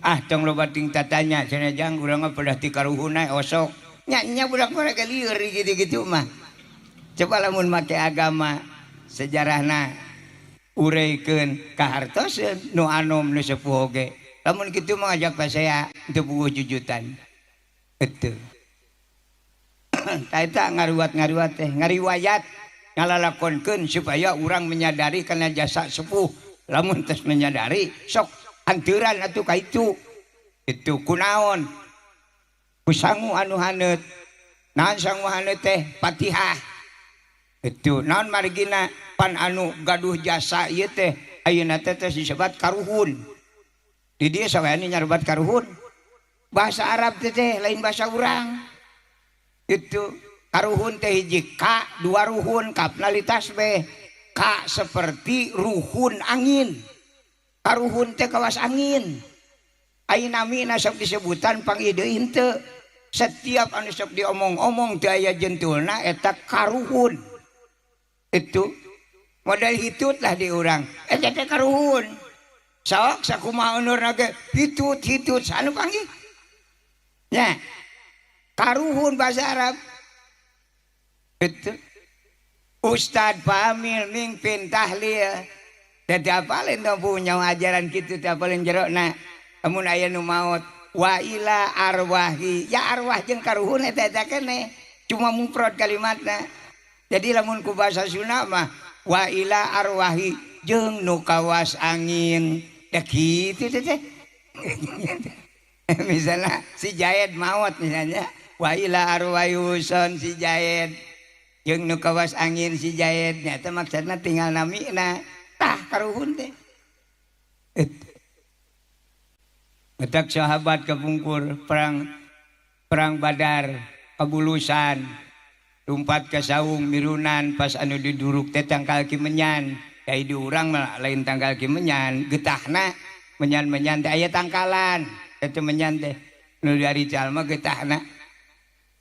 Ah tong loba ting tatanya cenah jang urang mah pedah ti karuhunna osok. Nya nya budak mereka lieur gitu-gitu mah. Coba lamun make agama sejarahna ureikeun kahartoseun nu anom nu sepuh oge. Lamun kitu mah ngajak pasea teu puguh jujutan. Eta. Tah eta ngaruat-ngaruat teh ngariwayat ngalalakonkeun supaya urang menyadari kana jasa sepuh. Lamun tos menyadari sok anteuran atuh ka itu. Itu kunaon? Ku sangu anu haneut. Naon sangu haneut teh Fatihah. Itu naon margina pan anu gaduh jasa ieu teh ayeuna teh teh disebat karuhun. Di dieu saweani nyarebat karuhun. Bahasa Arab teh teh lain bahasa urang. Itu karuhun teh hiji ka dua ruhun kapna litasbih. ka seperti ruhun angin. Karuhun teh kawas angin. Ai namina sok disebutan pangide henteu. Setiap anu sok diomong-omong teu aya jentulna eta karuhun. Itu model hitut lah di urang. Eta teh karuhun. Sok sakumaha unurna ge hitut-hitut anu panggih. Nya. Karuhun bahasa Arab. Itu Ustad Famil mingpin tahlil. Teh apalin dong punya ajaran kitu teh apalin jerokna. Amun aya nu maot wa ila arwahi. Ya arwah jeung karuhun eta eta keneh. Cuma mufrad kalimatna. Jadi lamun ku bahasa Sunda mah wa ila arwahi jeung nu kawas angin. Da kitu teh. Misalnya si Jaed maot misalnya wa ila arwahi huson si Jaed jeung nu kawas angin si Jaed nya teh maksudna tinggal namina tah karuhun teh. Metak sahabat kepungkur perang Badar kabulusan lumpat ke saung mirunan pas anu diduruk teh tangkal kimenyan. Ai di urang mah lain tangkal kimenyan getahna menyan-menyan teh aya tangkalan eta menyan teh nu dari jalma getahna.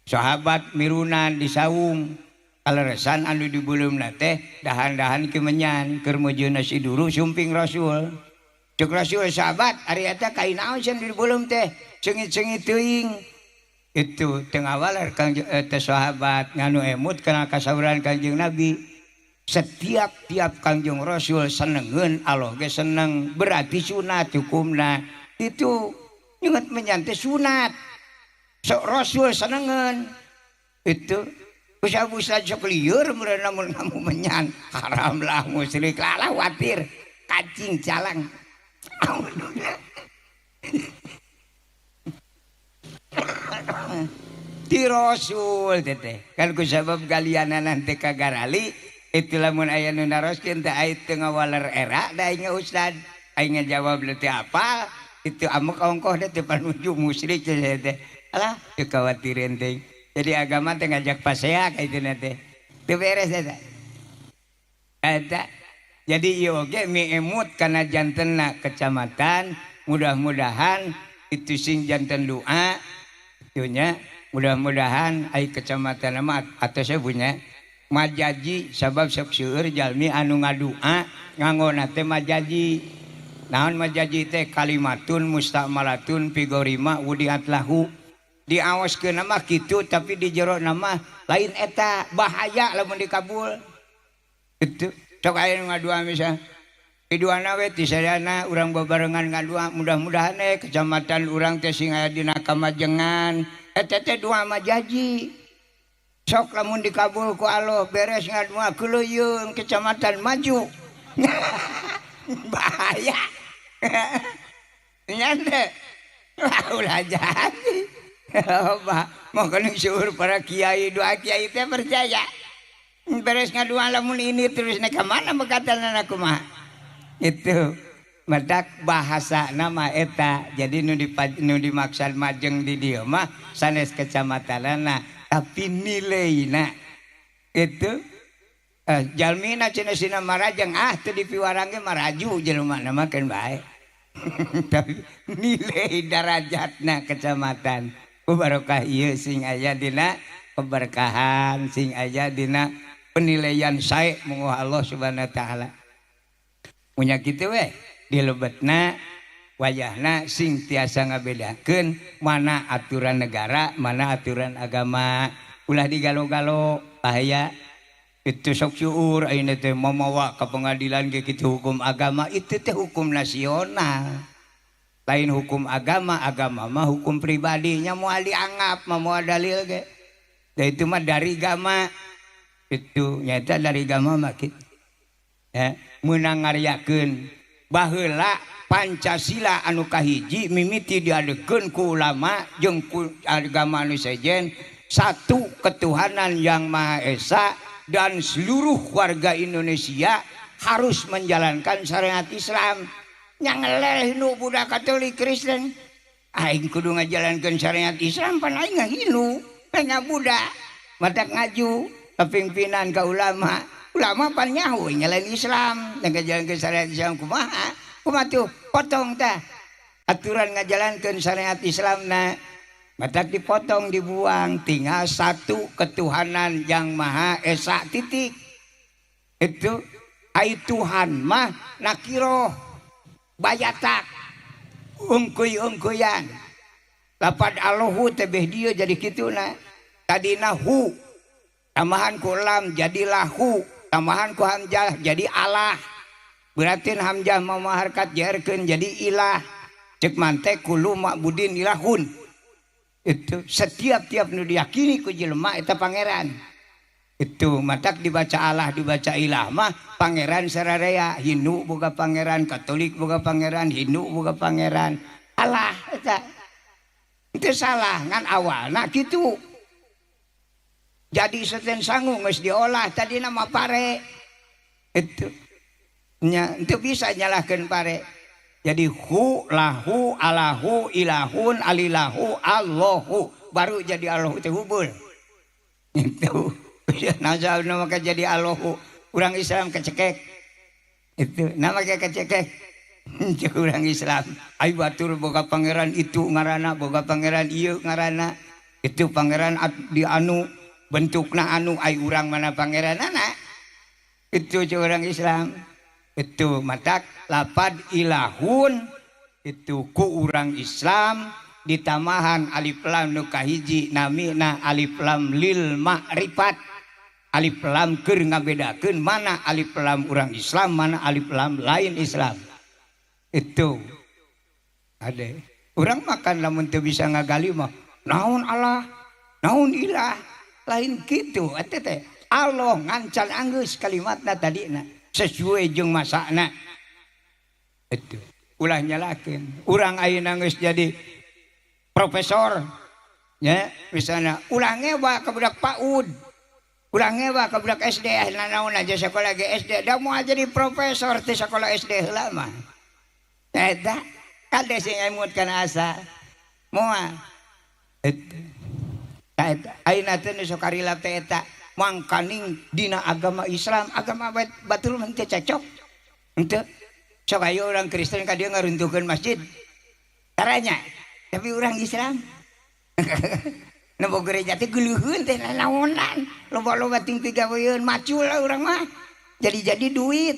Sahabat mirunan di saung kaleresan anu dibeuleumna teh dahan-dahan kimenyan keur meujeuhna si duru sumping Rasul. Cek Rasul sahabat ari eta kai naon cenah dibeuleum teh seungit-seungit teuing. Itu teu ngawaler Kang teh sahabat nganu emut kana kasauran Kangjeng Nabi. Setiap tiap Kangjeng Rasul senengeun Allah ge seneng berarti sunat hukumna. Itu nyeungeut menyan teh sunat. Sok Rasul senengeun. Itu usah-usah sok lieur meureun lamun ngamu menyan haram lah musyrik lah khawatir kacing calang. Ti Rasul teh kan ku sabab galianan teh kagarali itu lamun aya nu naroskeun teh aya teu ngawaler era da aing ustad aing ngajawab teh apal itu amek ongkoh teh panuju musyrik teh alah teu khawatireun teh. Jadi agama teh ngajak pasea ka itu teh teu beres eta eta. Jadi ieu oge miemut kana jantenna kecamatan mudah-mudahan itu sing janten doa itunya mudah-mudahan ai kecamatan mah atau saya punya majaji sabab sok seueur jalmi anu ngadua ngangona teh majaji. Naon majaji teh kalimatun mustamalatun pigorima wudiat lahu. Diawaskeun mah kitu tapi di jero mah lain eta bahaya lamun dikabul. Itu sok aya nu ngadua misalnya kiduana we ti sadayana urang babarengan ngadua mudah-mudahan kecamatan urang teh sing aya dina kamajengan eta teh doa majaji. Sok lamun dikabul ku Allah beres ngadua keuleuyeung kecamatan maju. Bahaya. Nya teh ulah jadi. Makanya seueur para kiai doa kiai teh percaya. Beres ngadua lamun ini terus naik ke mana mekatanan aku mah. Itu madak bahasa nama eta. Jadi nu dimaksud majeng di dieu mah sanes kecamatanana tapi nilaina. Itu jalmina cenah sina marajeng ah teu dipiwarang ge maraju jelema mah keun bae. Tapi nilai darajatna kecamatan. Ku barokah ieu sing aya dina keberkahan sing aya dina penilaian sae munguh Allah Subhanahu wa taala. Punya kitu we dilebetna wayahna sing tiasa ngabedakeun mana aturan negara, mana aturan agama. Ulah digalo-galo bahaya. Itu sok syuur ayeuna teh mamawa ka pengadilan ge kitu hukum agama itu teh hukum nasional. Lain hukum agama, agama mah hukum pribadinya moal dianggap, mah moal dalil ge. Da itu mah dari agama. Itu nyata dari agama mah kitu. Ya, meunang ngaryakeun baheula Pancasila anu kahiji mimiti diadekeun ku ulama jeung ku agama anu sejen satu ketuhanan yang Maha Esa dan seluruh warga Indonesia harus menjalankan syariat Islam. Nyangeleh nu budak Katolik Kristen aing kudu ngajalankeun syariat Islam pan aing ngahinu pengen budak matak ngaju kepimpinan ka ulama ulah Ulama pan nyaho nyalain Islam, ngajalankeun syariat Islam kumaha? Kumaha tuh? Potong tah. Aturan ngajalankeun syariat Islamna. Matak dipotong dibuang, tinggal satu ketuhanan yang Maha Esa titik. Itu ai Tuhan mah nakiroh bayatak ungkuy-ungkuyan. Lapad Allahu teh dieu jadi kituna. Tadina hu tambahan ku lam jadi lahu, tambahan ku hamzah jadi Allah. Berarti hamzah mau harkat jerkeun jadi ilah. Cek mante kullu ma'budin ilahun. Itu setiap tiap nu diyakini ku jelema eta pangeran. Itu matak dibaca Allah dibaca ilah mah pangeran sararea. Hindu boga pangeran, Katolik boga pangeran, Hindu boga pangeran. Allah eta. Itu salah ngan awalna kitu. Jadi seten sangu geus diolah tadi nama pare. Itu nya itu bisa nyalahkeun pare. Jadi hu lahu alahu ilahun alilahu allahu baru jadi Allahu teh hubul. Itu nah maka jadi Allahu urang Islam kecekek. Itu nama kayak kecekek. Urang Islam ai batur boga pangeran itu ngaranna boga pangeran ieu ngaranna. Itu pangeran di anu bentukna anu ai urang mana pangeranana. Itu orang Islam. Itu matak lapad ilahun itu ku urang Islam ditamahan alif lam nu kahiji namina alif lam lil ma'rifat. Alif lam keur ngabedakeun mana alif lam urang Islam mana alif lam lain Islam. Itu ade urang makan lamun teu bisa ngagali mah naon Allah naon ilah lain kitu eta teh Allah ngancan anggeus kalimatna tadina sesuai jeung masakna. Itu ulah nyalakeun urang ayeuna geus jadi profesor nya misalnya ulah ngewa ka budak PAUD ulah ngewa ka budak SD nanaon aja sekolah ge SD da moal jadi profesor teh sekolah SD heula mah eta kade sing emut kana asa moal eta eta ayeuna teh nu sok karila teh eta mangkaning dina agama Islam agama batur mah teu cocok henteu sok aya orang Kristen ka dieu ngaruntuhkeun masjid caranya tapi orang Islam nu gereja teh geuleuheun teh nanaonan loba-loba ting pigaweun macul lah urang mah jadi-jadi duit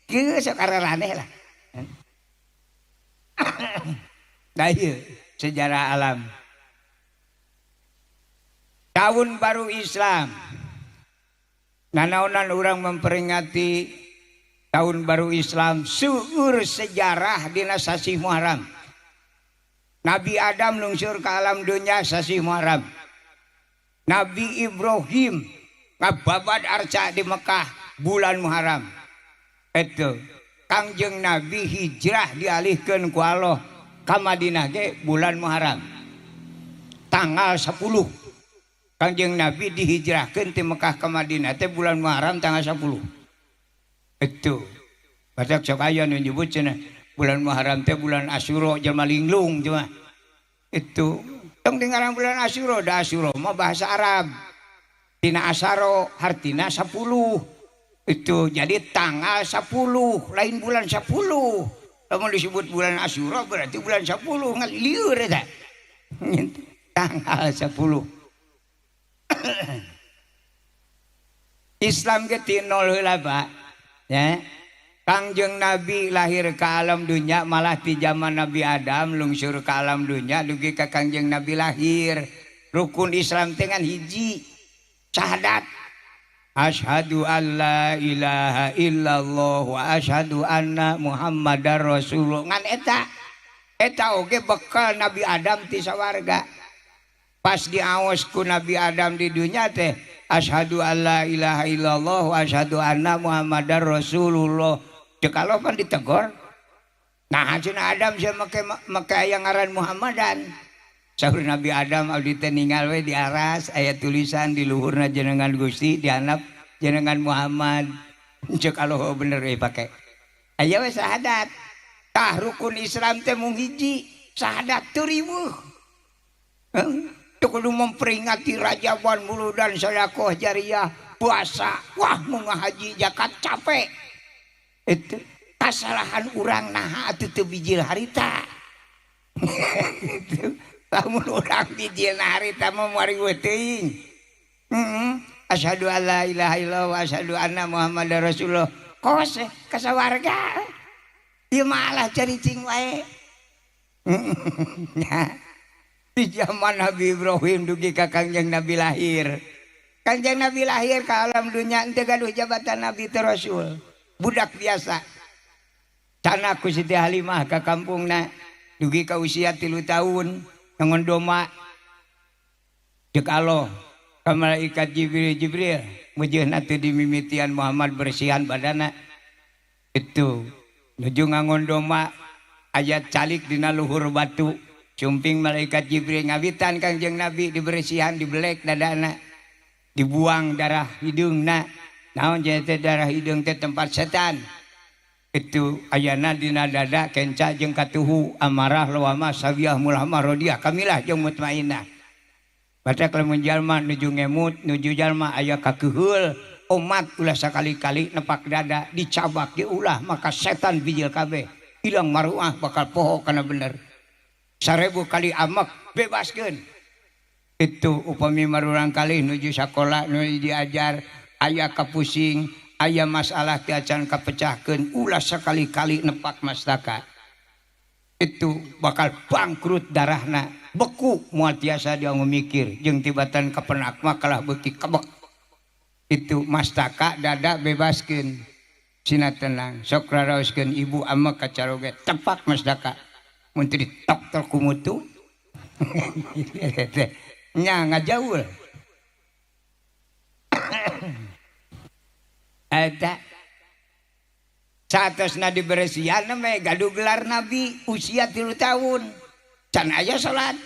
kieu sok araraneh lah. Nah ieu sejarah alam tahun baru Islam. Nanaonan orang memperingati tahun baru Islam seueur sejarah dina sasih Muharram. Nabi Adam lungsur ke alam dunia sasih Muharram. Nabi Ibrahim ngababad arca di Mekah bulan Muharram. Itu Kangjeng Nabi hijrah dialihkeun ku Allah ka Madinah ge bulan Muharram. Tanggal 10 Kangjeng Nabi dihijrahkeun ti Mekah ka Madinah teh bulan Muharram tanggal 10. Itu. Batak sok aya nu nyebut cenah bulan Muharram teh bulan Asyura jelema linglung cuma. Itu. Tong dengaran bulan Asyura, da Asyura mah bahasa Arab. Tina asaro hartina 10. Itu jadi tanggal 10, lain bulan 10. Lamun disebut bulan Asyura berarti bulan 10 ngalieur eta. Tanggal 10. Islam ge ti nol heula Pak ya. Kangjeng Nabi lahir ke alam dunia malah di zaman Nabi Adam lungsur ke alam dunia dugi ka Kangjeng Nabi lahir. Rukun Islam teh ngan hiji syahadat. Asyhadu alla ilaha illallah wa asyhadu anna Muhammadar Rasulullah. Ngan eta eta oge bekal Nabi Adam ti sawarga. Pas diaos ku Nabi Adam di dunia teh asyhadu alla ilaha illallah wa asyhadu anna Muhammadar Rasulullah. Cek Allah pan ditegor. Nah cenah Adam sia make aya ngaran Muhammadan. Saur Nabi Adam abdi teh ninggal we di aras aya tulisan di luhurna jenengan Gusti dianap jenengan Muhammad. Cek Allah bener we pake. Aya we syahadat. Tah rukun Islam teh mung hiji, syahadat teu riweuh. Teu kudu memperingati Rajaban, Muludan, sedekah jariah, Puasa, wah mau ngahaji zakat capek. Itu kasalahan urang naha atuh teu bijil harita. Gitu. Lamun urang bijil harita mah moal riweuh teuing. Asyhadu alla ilaha illallah wa asyhadu anna Muhammadar Rasulullah. Kos ka sawarga. Ieu malah caricing wae. Di zaman Nabi Ibrahim dugi ka Kangjeng Nabi lahir. Kangjeng Nabi lahir ka alam dunya henteu gaduh jabatan Nabi teh Rasul. Budak biasa. Cana ku Siti Halimah ka kampungna dugi ka usia 3 tahun ngangon doma. Ceuk Allah ka malaikat Jibril, Jibril mujeuhna teu dimimitian Muhammad bersihan badana. Itu nuju ngangon doma aya calik dina luhur batu. Sumping malaikat Jibril ngawitan Kangjeng Nabi dibersihan dibelek dadana. Dibuang darah hideungna. Naon cenah teh darah hideung teh tempat setan. Itu ayana dina dada kenca jeung katuhu amarah lawamah sawiyah mulhamah rodiah kamilah jeung mutmainah. Batak lamun jalma nuju ngemut nuju jalma aya kakeuheul omat ulah sakali-kali nepak dada dicabak ge ulah maka setan bijil kabeh hilang maruah bakal poho kana bener. 1000 kali amek bebaskeun. Itu upami marurang kali nuju sakola nuju diajar aya kapusing aya masalah teu acan kapecahkeun ulah sakali-kali nepak mastaka. Itu bakal bangkrut darahna beku moal tiasa dia ngomikir jeung tibatan kapenak mah kalah beuki kebek. Itu mastaka dada bebaskeun sina tenang sok raraoskeun ibu amek ka caroge tepak mastaka mun teu ditok kumutu. Nya ngajaul. Eta saatosna diberesihan mah gaduh gelar nabi usia 3 tahun can aya salat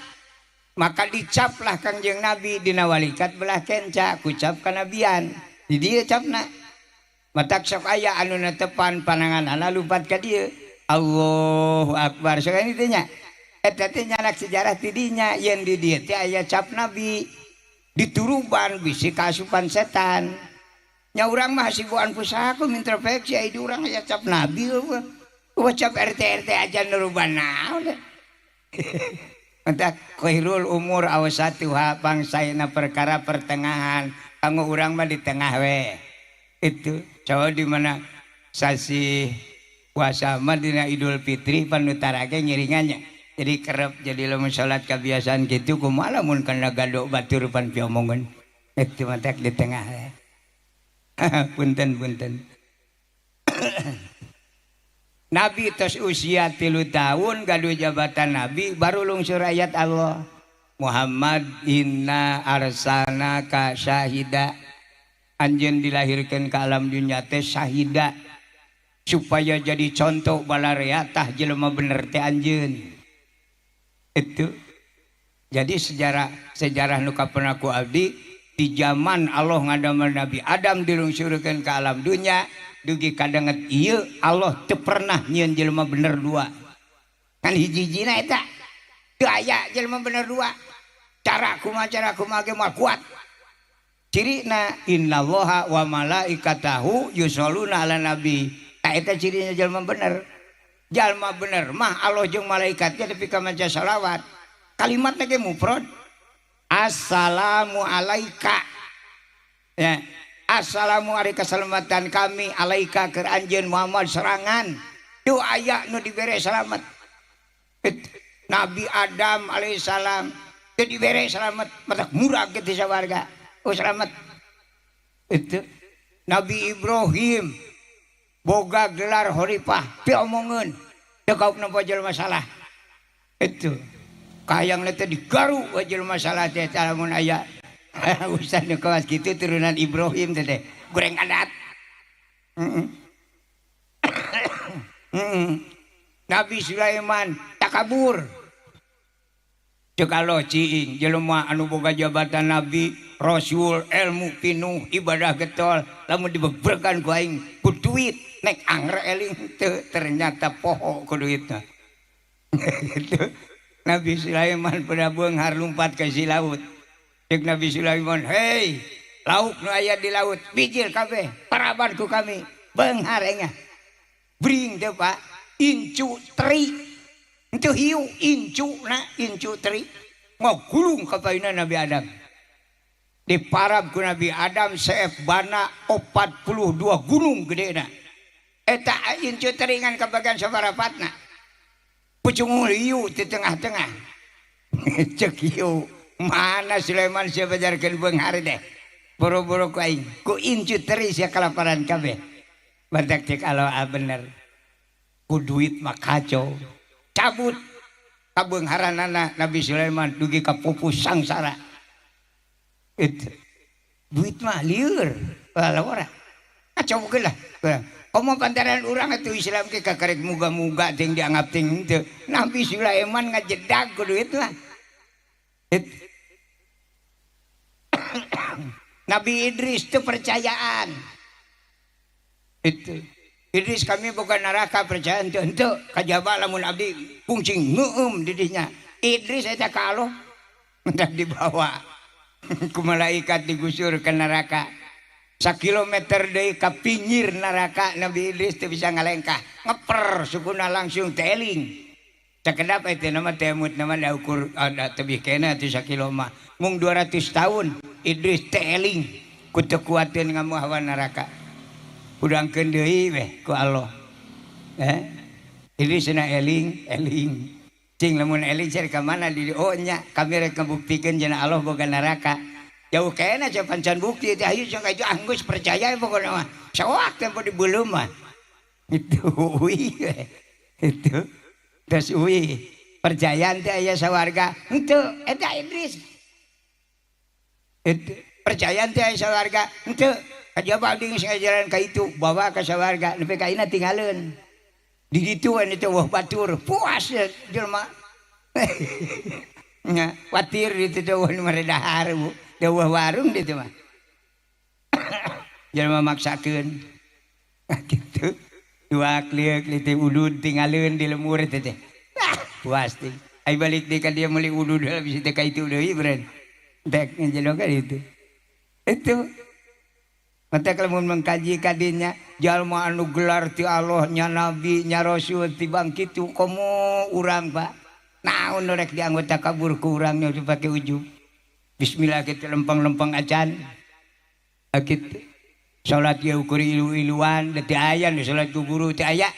maka dicaplah Kangjeng Nabi dina walikat belah kenca kucap kanabian di dieu capna matak sok aya anu netepan pananganana lumpat ka dieu Allahu akbar sok ini teh nya eta teh nyanak sejarah ti dinya yen di dieu teh aya cap nabi dituruban bisi kaasupan setan. Nya urang mah hasibuan pusaka introspeksi ai di urang aya cap nabi eueuh cap RT RT aja nuruban naon. Entak khairul umur awsatuha bangsaina perkara pertengahan kanggo urang mah di tengah we. Itu coba di mana sasi puasa mah dina Idul Fitri panutara ge ngiringannya. Jadi kerep jadi lamun salat kebiasaan kitu kumaha lamun kana gado batur pan piomongan. Itu matak di tengah we. Punten punten. Nabi tos usia 3 tahun gaduh jabatan nabi baru lungsur ayat Allah Muhammad inna arsalnaka syahida anjeun dilahirkeun ka alam dunya teh syahida supaya jadi contoh balarea tah jelema bener teh anjeun. Itu jadi sejarah nu kapenaku abdi di zaman Allah ngadamel Nabi Adam dilungsurkeun ka alam dunya dugi kadanget ieu Allah teu pernah nyieun jelema bener dua. Kan hiji-hijina eta teu aya jelema bener dua. Cara kumaha ge moal kuat. Cirina innallaha wa malaikatahu yusholluna ala nabi. Tah eta cirina jelema bener. Jelema bener mah Allah jeung malaikat ge nepi ka maca selawat. Kalimatna ge mufrad. Assalamu alaika. Ya. Assalamu alaika keselamatan kami alaika keur anjeun Muhammad serangan. Teu aya nu dibere selamat. Nabi Adam alaihissalam teu dibere selamat, matak murag ge ti sawarga. Oh selamat. Itu Nabi Ibrahim boga gelar khalifah piomongeun teu kaupna jelema salah. Itu kahayang teh digaru we jelema salah teh lamun aya ustaz nu kawas kitu turunan Ibrahim teh goreng adat. Nabi Sulaiman takabur. Ceuk Allah ciing jelema anu boga jabatan nabi, rasul, ilmu pinuh, ibadah getol, lamun dibebregan ku aing ku duit nek angger eling teu ternyata poho ku duitna. Gitu. Nabi Sulaiman pernah beunghar lumpat ke si laut. Ceuk Nabi Sulaiman, "Hei, Lauk nu aya di laut bijil kabeh paraban ku kami beunghar engah. Bring teh Pak incu teri. Henteu hiu incu na incu teri. Ngagulung ka payuna Nabi Adam. Diparab ku Nabi Adam seef bana 42 gunung gedena. Eta incu teri ngan kabagian sabarapatna. Pucung hiu di tengah-tengah. Cek hiu mana Sulaiman sia bajarkeun beunghar deh. Boro-boro ku aing ku incu teri sia kalaparan kabeh. Badak cek Allah bener. Ku duit mah kacau. Cabut kabeungharanana Nabi Sulaiman dugi ka pupus sangsara. Itu duit mah lieur lalawara. Kacau lah. Komo pantaran urang atuh Islam ke kakarek muga-muga ting dianggap ting henteu. Nabi Sulaiman ngajedag ku duit mah. Itu. Nabi Idris itu percayaan. Itu. Idris kami bukan neraka percayaan teu henteu kajaba lamun abdi kungcing ngeueum didinya. Idris eta ka Allah mendak dibawa ku malaikat digusur ke neraka. Sakilometer deui ka pinggir neraka Nabi Idris teu bisa ngalengkah. Ngeper sukuna langsung teeling. Sakedap eta nama temut nama da ukur ada tebih kena teu sakilo mah. Mung 200 tahun Idris teeling ku teu kuateun ngamu hawa neraka. Udangkeun deui weh ku Allah. Idris na eling, eling. Cing lamun eling cer ka mana di oh nya kami rek ngabuktikeun cenah Allah boga neraka. Jauh kena cenah pancan bukti teh hayu sok aju anggeus percaya pokona mah. Sawak teh dibeuleum mah. Itu uwi itu. Terus uwi percayaan teh aya sawarga henteu eta Idris. Itu percayaan teh aya sawarga henteu. Kajaba abdi geus ngajaran ka itu bawa ka sawarga nepi ka ayeuna tinggaleun. Di ditu we teh wah batur puas jelema. Nya watir di ditu teh wah nu dahar bu. Teh wah warung di ditu mah. Jelema maksakeun. Kitu. Dua kliuk li teh udud tinggaleun di lemur teh teh. Puas teh. Ai balik deui ka dia meuli udud heula bisi teh ka itu deui beureun. Dek ngejelo ka ditu. Itu mata kalau mengkaji kadinya jalma anu gelar ti Allah nya nabi nya rasul ti bangkit komo urang Pak. Naon rek dianggo takabur ku urang nya dipake ujub. Bismillah kitu lempeng-lempeng acan. Kitu. Salat ge ukur ilu-iluan da teu aya nu salat ku guru teu aya.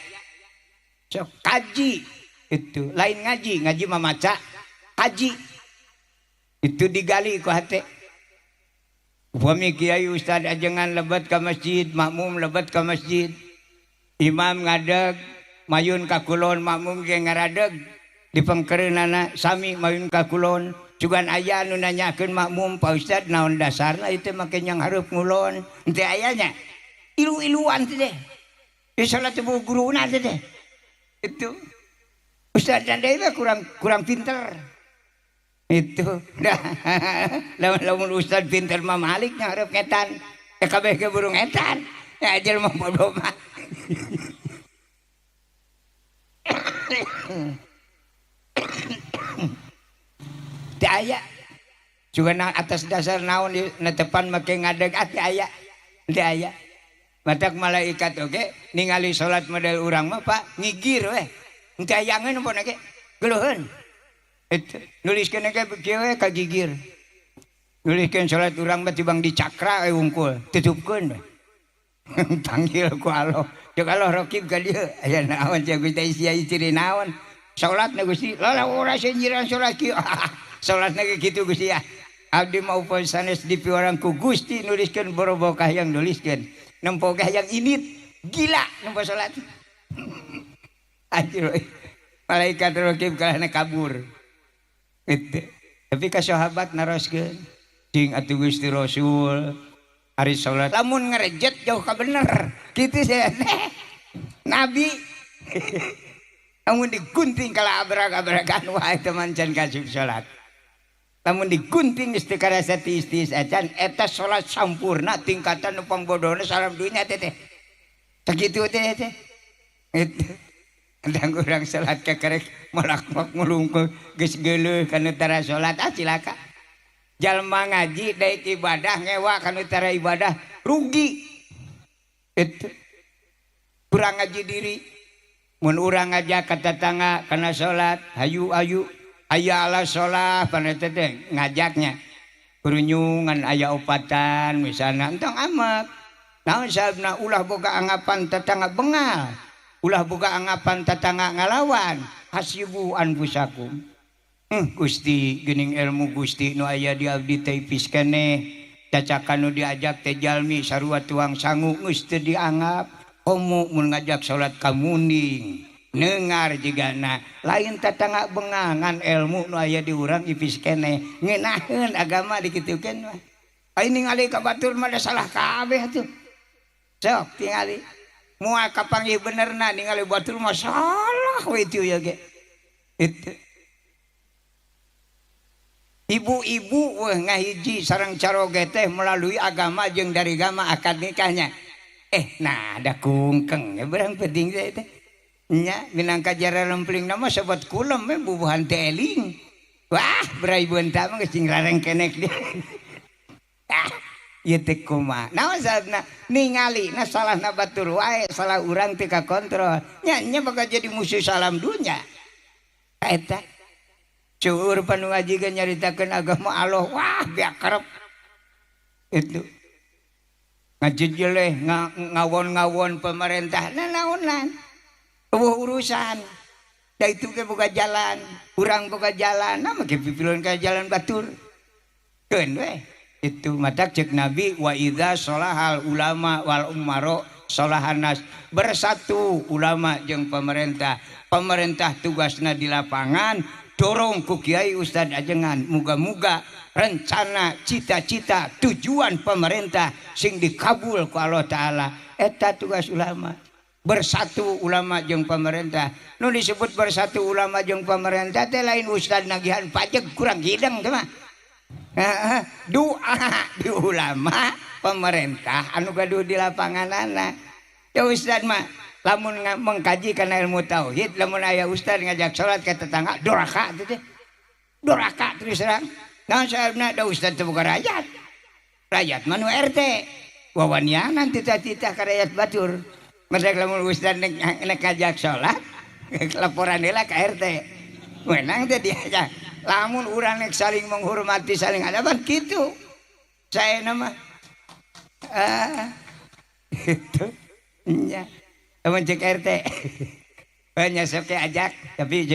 Sok kaji itu lain ngaji, ngaji mah maca, kaji. Itu digali ku hate. Upami kiai ustad ajengan lebet ka masjid, makmum lebet ka masjid. Imam ngadeg, mayun ka kulon, makmum ge ngaradeg. Di pengkereunana sami mayun ka kulon. Cugan aya nu nanyakeun makmum, Pak Ustad naon dasarna ieu teh make nyang hareup ngulon. Henteu aya nya. Ilu-iluan teh deh. Ieu salat teh guruna teh deh. Itu. Ustad dan deui kurang pinter. Itu dah lamun ustad pinter mah Malik ngarep ngetan ya kabeh ke burung etan ya jelema bodoh mah. Teu aya juga atas dasar naon netepan make ngadeg teu aya teu aya matak malaikat oge ningali salat model urang mah Pak ngigir weh teu ayangeun pon ge geuleuheun. Nuliskeun ge kieu we ka gigir. Nuliskeun salat urang mah tibang dicakra we wungkul, tutupkeun we. Panggil ku Allah. Ceuk Allah rokib ka dieu. Aya naon sia Gusti sia ciri naon? Salatna Gusti, lalah ora sinjiran salat kieu. Salatna ge kitu Gusti ya. Abdi mah upami sanes dipiwarang ku Gusti nuliskeun borobokah yang nuliskeun. Nempo ge hayang init, gila nempo salat. Anjir. Malaikat rokib kalahna kabur. Itu. Tapi ka sahabat naroskeun cing atuh Gusti Rasul ari salat lamun ngarejet jauh ka bener kitu saya Nabi lamun digunting kala abrak-abrakan wae teu mancan kasub salat lamun digunting geus teu karasa tiis-tiis acan eta salat sampurna tingkatan nu pangbodona salam dunya teh teh sakitu teh teh itu. Kadang urang salat kakarek malak-malak mulungkul geus geuleuh kana tara salat ah cilaka. Jalma ngaji daek ibadah ngewa kana tara ibadah rugi. Itu kurang ngaji diri. Mun urang ngajak ka tetangga kana salat, hayu ayu aya ala sholah paneta teh ngajaknya. Kurunyungan aya opatan misalna entong amek. Naon sababna ulah boga anggapan tetangga bengal. Ulah boga anggapan tetangga ngalawan. Hasibu anfusakum. Gusti geuning ilmu Gusti nu aya di abdi teh ipis keneh. Cacakan nu diajak teh jalmi sarua tuang sangu geus teu dianggap. Komo mun ngajak salat kamuning nengar jigana lain tetangga bengangan ilmu nu aya di urang ipis keneh ngeunaheun agama dikitukeun mah. Ai ningali ka batur mah da salah kabeh atuh. Sok tingali moal kapanggih benerna ningali batur mah salah we itu ya ge. Itu ibu-ibu weh ngahiji sareng caroge teh melalui agama jeung dari agama akad nikahnya. Nah ada kungkeng ya barang penting teh teh. Nya minangka jara lempling nama sobat kulem we bubuhan teh eling. Wah, berai beunta mah geus cing rarengkenek dia. Ah, ieu teh kumaha? Naon sababna ningali na salahna batur wae, salah urang teh kakontrol. Nya nya bakal jadi musuh salam dunya. Eta cuur panu ngaji ge nyaritakeun agama Allah, wah biak kerep. Itu ngajejeleh ngawon-ngawon pemerintah nah naonan eueuh urusan da itu ge boga jalan urang boga jalan nah make pipilun ka jalan batur keun we itu matak cek Nabi wa idza sholahal ulama wal umaro sholahanas bersatu ulama jeung pemerintah pemerintah tugasna di lapangan dorong ku kiai ustad ajengan muga-muga rencana cita-cita tujuan pemerintah sing dikabul ku Allah Ta'ala eta tugas ulama bersatu ulama jeung pemerintah nu disebut bersatu ulama jeung pemerintah teh lain ustad nagihan pajak kurang hideng teh mah doa di ulama pemerintah anu gaduh di lapanganana ya ustad mah lamun mengkaji kana ilmu tauhid lamun aya ustad ngajak salat ka tetangga doraka teh doraka terus terang naon sababna da ustad teh boga rakyat rakyat mah nu RT wawanianan titah-titah ka rakyat batur matak lamun ustad nek ngajak salat laporan heula ka RT menang teh diajak lamun urang nek saling menghormati saling adaban kitu saya nama itu nya teman cek RT banyak sok ajak tapi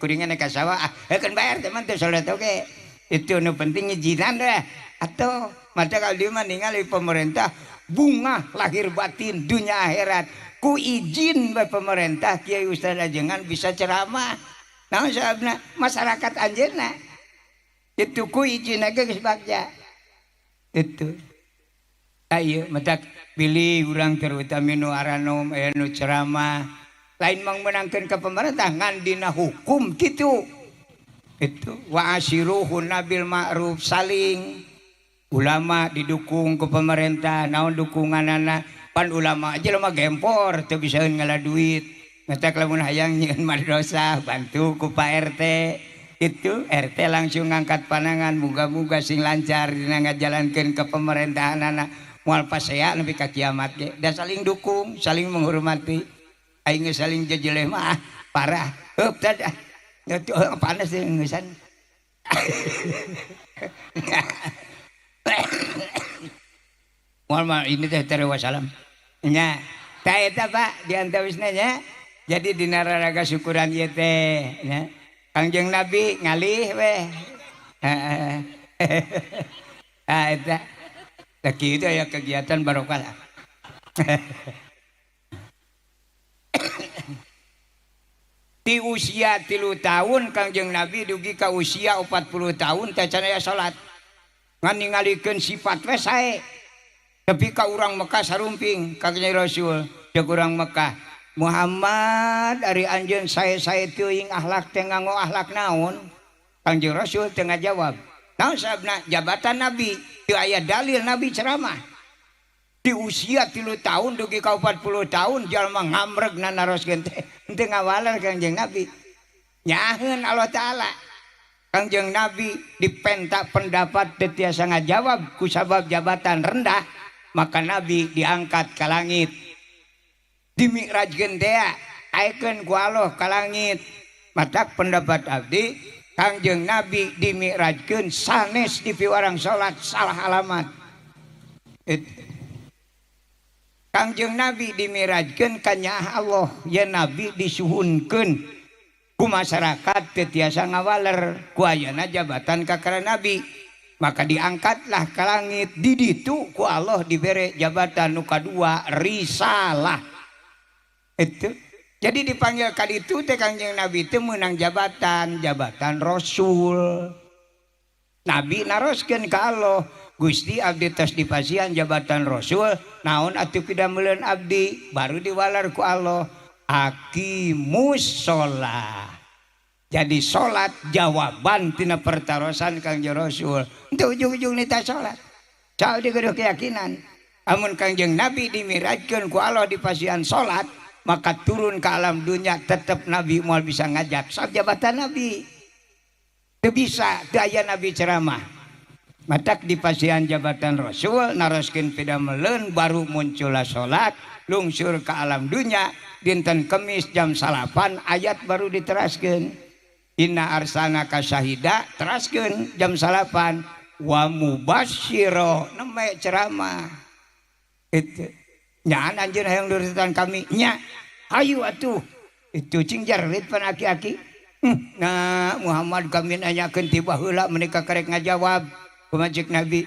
kuringan ka sawah ah keun bayar teman teh salat oge itu nu penting ngijinan dah atau mata kalau dia mah ningali pemerintah bunga lahir batin dunia akhirat ku izin bae pemerintah kiai ustaz ajengan bisa ceramah naon sababna masyarakat anjeunna itu ku izin ge geus bagja itu ayo matak pilih urang terutama nu aranom aya nu ceramah lain mang meunangkeun ka pemerintah ngan dina hukum kitu itu wa asyiruhunna bil ma'ruf saling ulama didukung ke pemerintah naon dukunganana pan ulama aja mah gempor teu bisaeun ngala duit matak lamun hayang nyieun madrasah bantu ku Pak RT itu RT langsung ngangkat panangan muga-muga sing lancar dina ngajalankeun ke pemerintahanana moal pasea nepi ka kiamat ge da saling dukung saling menghormati aing geus saling jejeleh mah parah heup tah panas deh ngeusan moal mah ini teh teh wasalam nya tah eta Pak di antawisna nya jadi dina raraga syukuran ieu teh nya Kangjeng Nabi ngalih weh ah eta tah kitu aya kegiatan barokah. Di usia 3 tahun Kangjeng Nabi dugi ka usia 40 tahun teh can aya salat. Ngan ningalikeun sifat we sae. Tapi ka urang Mekah sarumping Kangjeng Rasul jeung urang Mekah. Muhammad ari anjeun sae-sae teuing akhlak teh nganggo akhlak naon? Kangjeng Rasul teu ngajawab. Naon sababna jabatan Nabi teu aya dalil Nabi ceramah. Di usia 3 tahun dugi ka 40 tahun jalma ngamreg naroskeun teh henteu ngawaler Kangjeng Nabi. Nyaheun Allah Ta'ala. Kangjeng Nabi dipenta pendapat teu tiasa ngajawab ku sabab jabatan rendah, maka Nabi diangkat ka langit. Dimi'rajkeun tea, aekeun ku Allah ka langit. Matak pendapat abdi Kangjeng Nabi dimi'rajkeun sanes di piwarang salat salah alamat. Kangjeng Nabi dimi'rajkeun ka nyaah Allah, ya Nabi disuhunkeun ku masyarakat teu tiasa ngawaler ku ayana jabatan kakara Nabi, maka diangkatlah ka langit. Di ditu ku Allah dibere jabatan nu kadua risalah. Itu jadi dipanggil ka ditu teh Kangjeng Nabi teh meunang jabatan, jabatan rasul. Nabi naroskeun ka Allah, Gusti abdi tos dipasihan jabatan rasul, naon atuh pidameuleun abdi? Baru diwalar ku Allah, aqimus sholah. Jadi salat jawaban tina pertarosan Kangjeng Rasul. Untuk ujung-ujung nita salat. Cal digeduh keyakinan. Amun Kangjeng Nabi dimirajkeun ku Allah dipasihan salat, maka turun ke alam dunia tetep Nabi moal bisa ngajak. Sab jabatan Nabi. Teu bisa, teu aya Nabi ceramah. Matak dipasihan jabatan Rasul, naroskeun pidameleun baru muncullah salat, lungsur ke alam dunia. Dinten Kemis jam 9 ayat baru diteraskeun. Inna arsalnaka syahida teraskeun jam 9 wa mubasyiro nembe ceramah. Itu nyaan anjeun hayang nurutan kami nya hayu atuh. Itu cing jarwit pan aki-aki. Nah Muhammad kami nanyakeun ti baheula menika karek ngajawab kumaha ceuk Nabi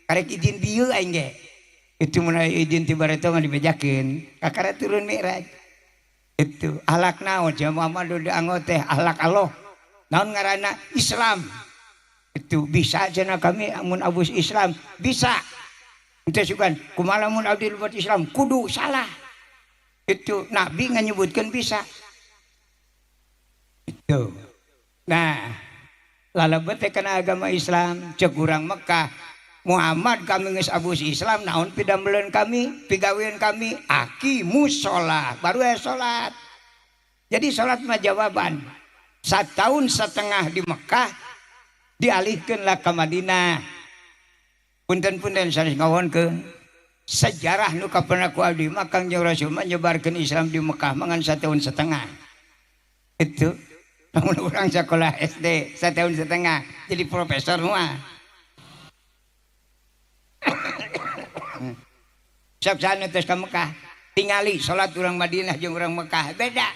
karek izin dieu aing ge. Itu mun aya izin ti bareto mah dibejakeun kakara turun Mi'raj. Itu ahlak naon cenah Muhammad dianggo teh ahlak Allah. Naon ngaranna Islam. Itu bisa cenah kami amun abus Islam bisa. Henteu sugan kumaha lamun abdi lupat Islam kudu salah. Itu Nabi nganyebutkeun bisa. Itu. Nah, lalebet teh kana agama Islam ceuk urang Mekah. Muhammad kami geus abus Islam naon pidameleun kami, pigaweun kami aqimus sholah, baru aya salat. Jadi salat mah jawaban. 1,5 tahun di Mekah dialihkeunlah ka Madinah. Punten-punten sanes ngawonkeun. Sejarah nu kapeuna ku abdi mah Kangjeng Rasul mah nyebarkeun Islam di Mekah mah ngan 1,5 tahun. Itu lamun urang sekolah SD 1,5 tahun jadi profesor mah. Sok sana terus ke Mekah, tingali salat urang Madinah jeung urang Mekah beda.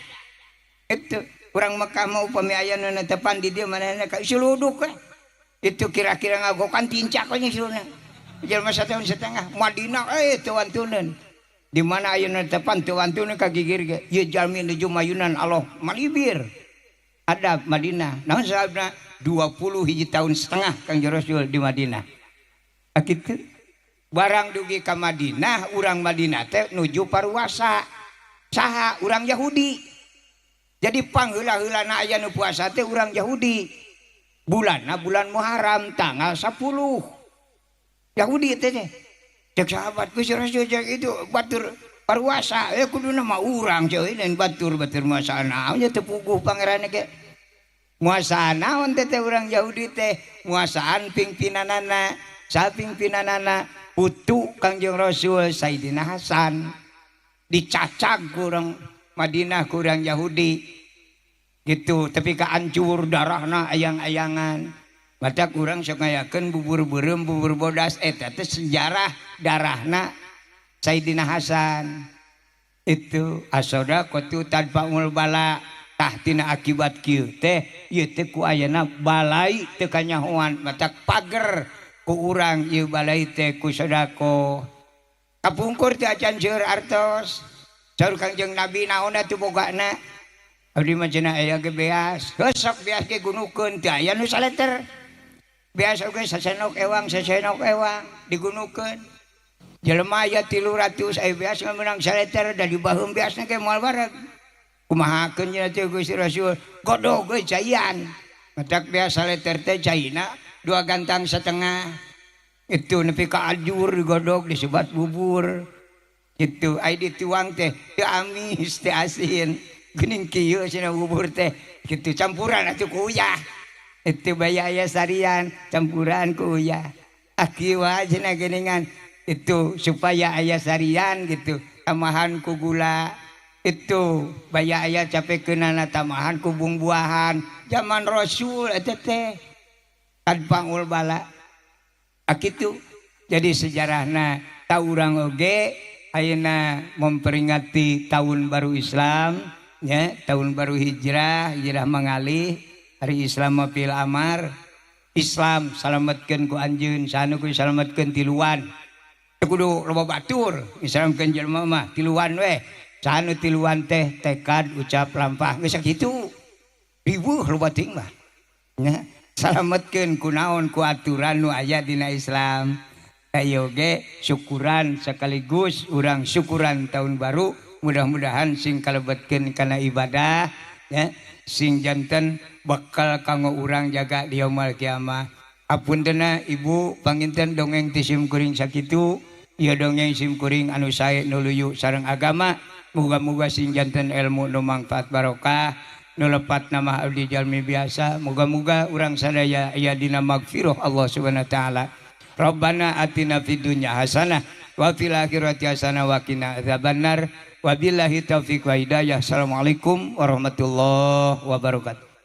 Itu urang Mekah mau upami aya nu netepan di dieu manehna ka suluduk we. Itu kira-kira ngagokan tincak we suluna. Jelema 1,5 tahun Madinah teu wantuneun. Di mana aya nu netepan teu wantuneun ka gigir ge. Ieu jalmi nuju mayunan Allah malibir. Adab Madinah. Naon sababna 21,5 tahun Kangjeng Rasul di Madinah. Kitu. Barang dugi ka Madinah, urang Madinah teh nuju paruasa. Saha urang Yahudi. Jadi pangheula-heulana aya nu puasa teh urang Yahudi. Bulanna bulan Muharram tanggal 10. Yahudi teh teh. Cek sahabat Gusti Rasul cek itu batur paruasa, kuduna mah urang ceuh lain batur batur muasa naon nya teu puguh pangeran ge. Muasa naon teh teh urang Yahudi teh, muasaan pingpinanana. Saha pingpinanana? Putu Kangjeng Rasul Sayyidina Hasan. Dicacag kurang Madinah kurang Yahudi gitu, tapi kaancur darahna ayang-ayangan. Mata kurang sok ngayakeun bubur beureum bubur bodas eta teh sejarah darahna Sayyidina Hasan. Itu asodaqatu tadfaul bala tahtina akibat kieu teh ieu teh ku ayana balai teu kanyahoan matak pager ku urang ieu balai teh ku sedekah. Kapungkur teh acan seueur artos. Saur Kangjeng Nabi naon atuh bogana? Abdi mah cenah aya ge beas. Heuh sok beas ge gunukeun teu aya nu saleter. Beas oge sasenok ewang digunukeun. Jelema aya 300 aya beas meunang saleter da dibaheum beasna ge moal bareg. Kumahakeun cenah teh Gusti Rasul? Godog we caian. Matak beas saleter teh caina 2,5 gantang. Itu nepi ka ajur digodog disebat bubur. Gitu ai dituang teh teu amis teu asin. Geuning kieu cenah bubur teh. Gitu campuran atuh ku uyah. Itu baya aya sarian campuran ku uyah. Ah kieu wae cenah geuningan. Itu supaya aya sarian gitu. Tamahan ku gula. Itu baya aya capekeunana tamahan ku bumbuahan. Zaman Rasul eta teh kadpangul bala. Ah kitu. Jadi sejarahna ta urang oge ayeuna memperingati tahun baru Islam nya, tahun baru hijrah, hijrah mangalih, hari Islam mah fil amar. Islam salametkeun ku anjeun, sanu ku salametkeun tiluan. Teu kudu loba batur, Islamkeun jelema mah tiluan weh. Sanu tiluan teh tekad, ucap, lampah, geus sakitu. Riweuh loba teuing mah. Nya, salametkeun ku naon ku aturan nu aya dina Islam. Ayo ge syukuran sekaligus urang syukuran tahun baru, mudah-mudahan sing kalebetkeun kana ibadah ya, sing janten bekal kanggo urang jaga di yaumul kiamah. Apuntenna ibu panginten dongeng ti sim kuring sakitu, ieu dongeng sim kuring anu sae nu luyu sareng agama, muga-muga sing janten ilmu nu mangfaat barokah, nu lepat nama abdi jalmi biasa, muga-muga urang sadaya aya dina magfirah Allah Subhanahu wa taala. Rabbana atina fid dunya hasanah wa fil akhirati hasanah wa qina adzabannar. Wabillahi taufiq wa hidayah. Assalamualaikum warahmatullahi wabarakatuh.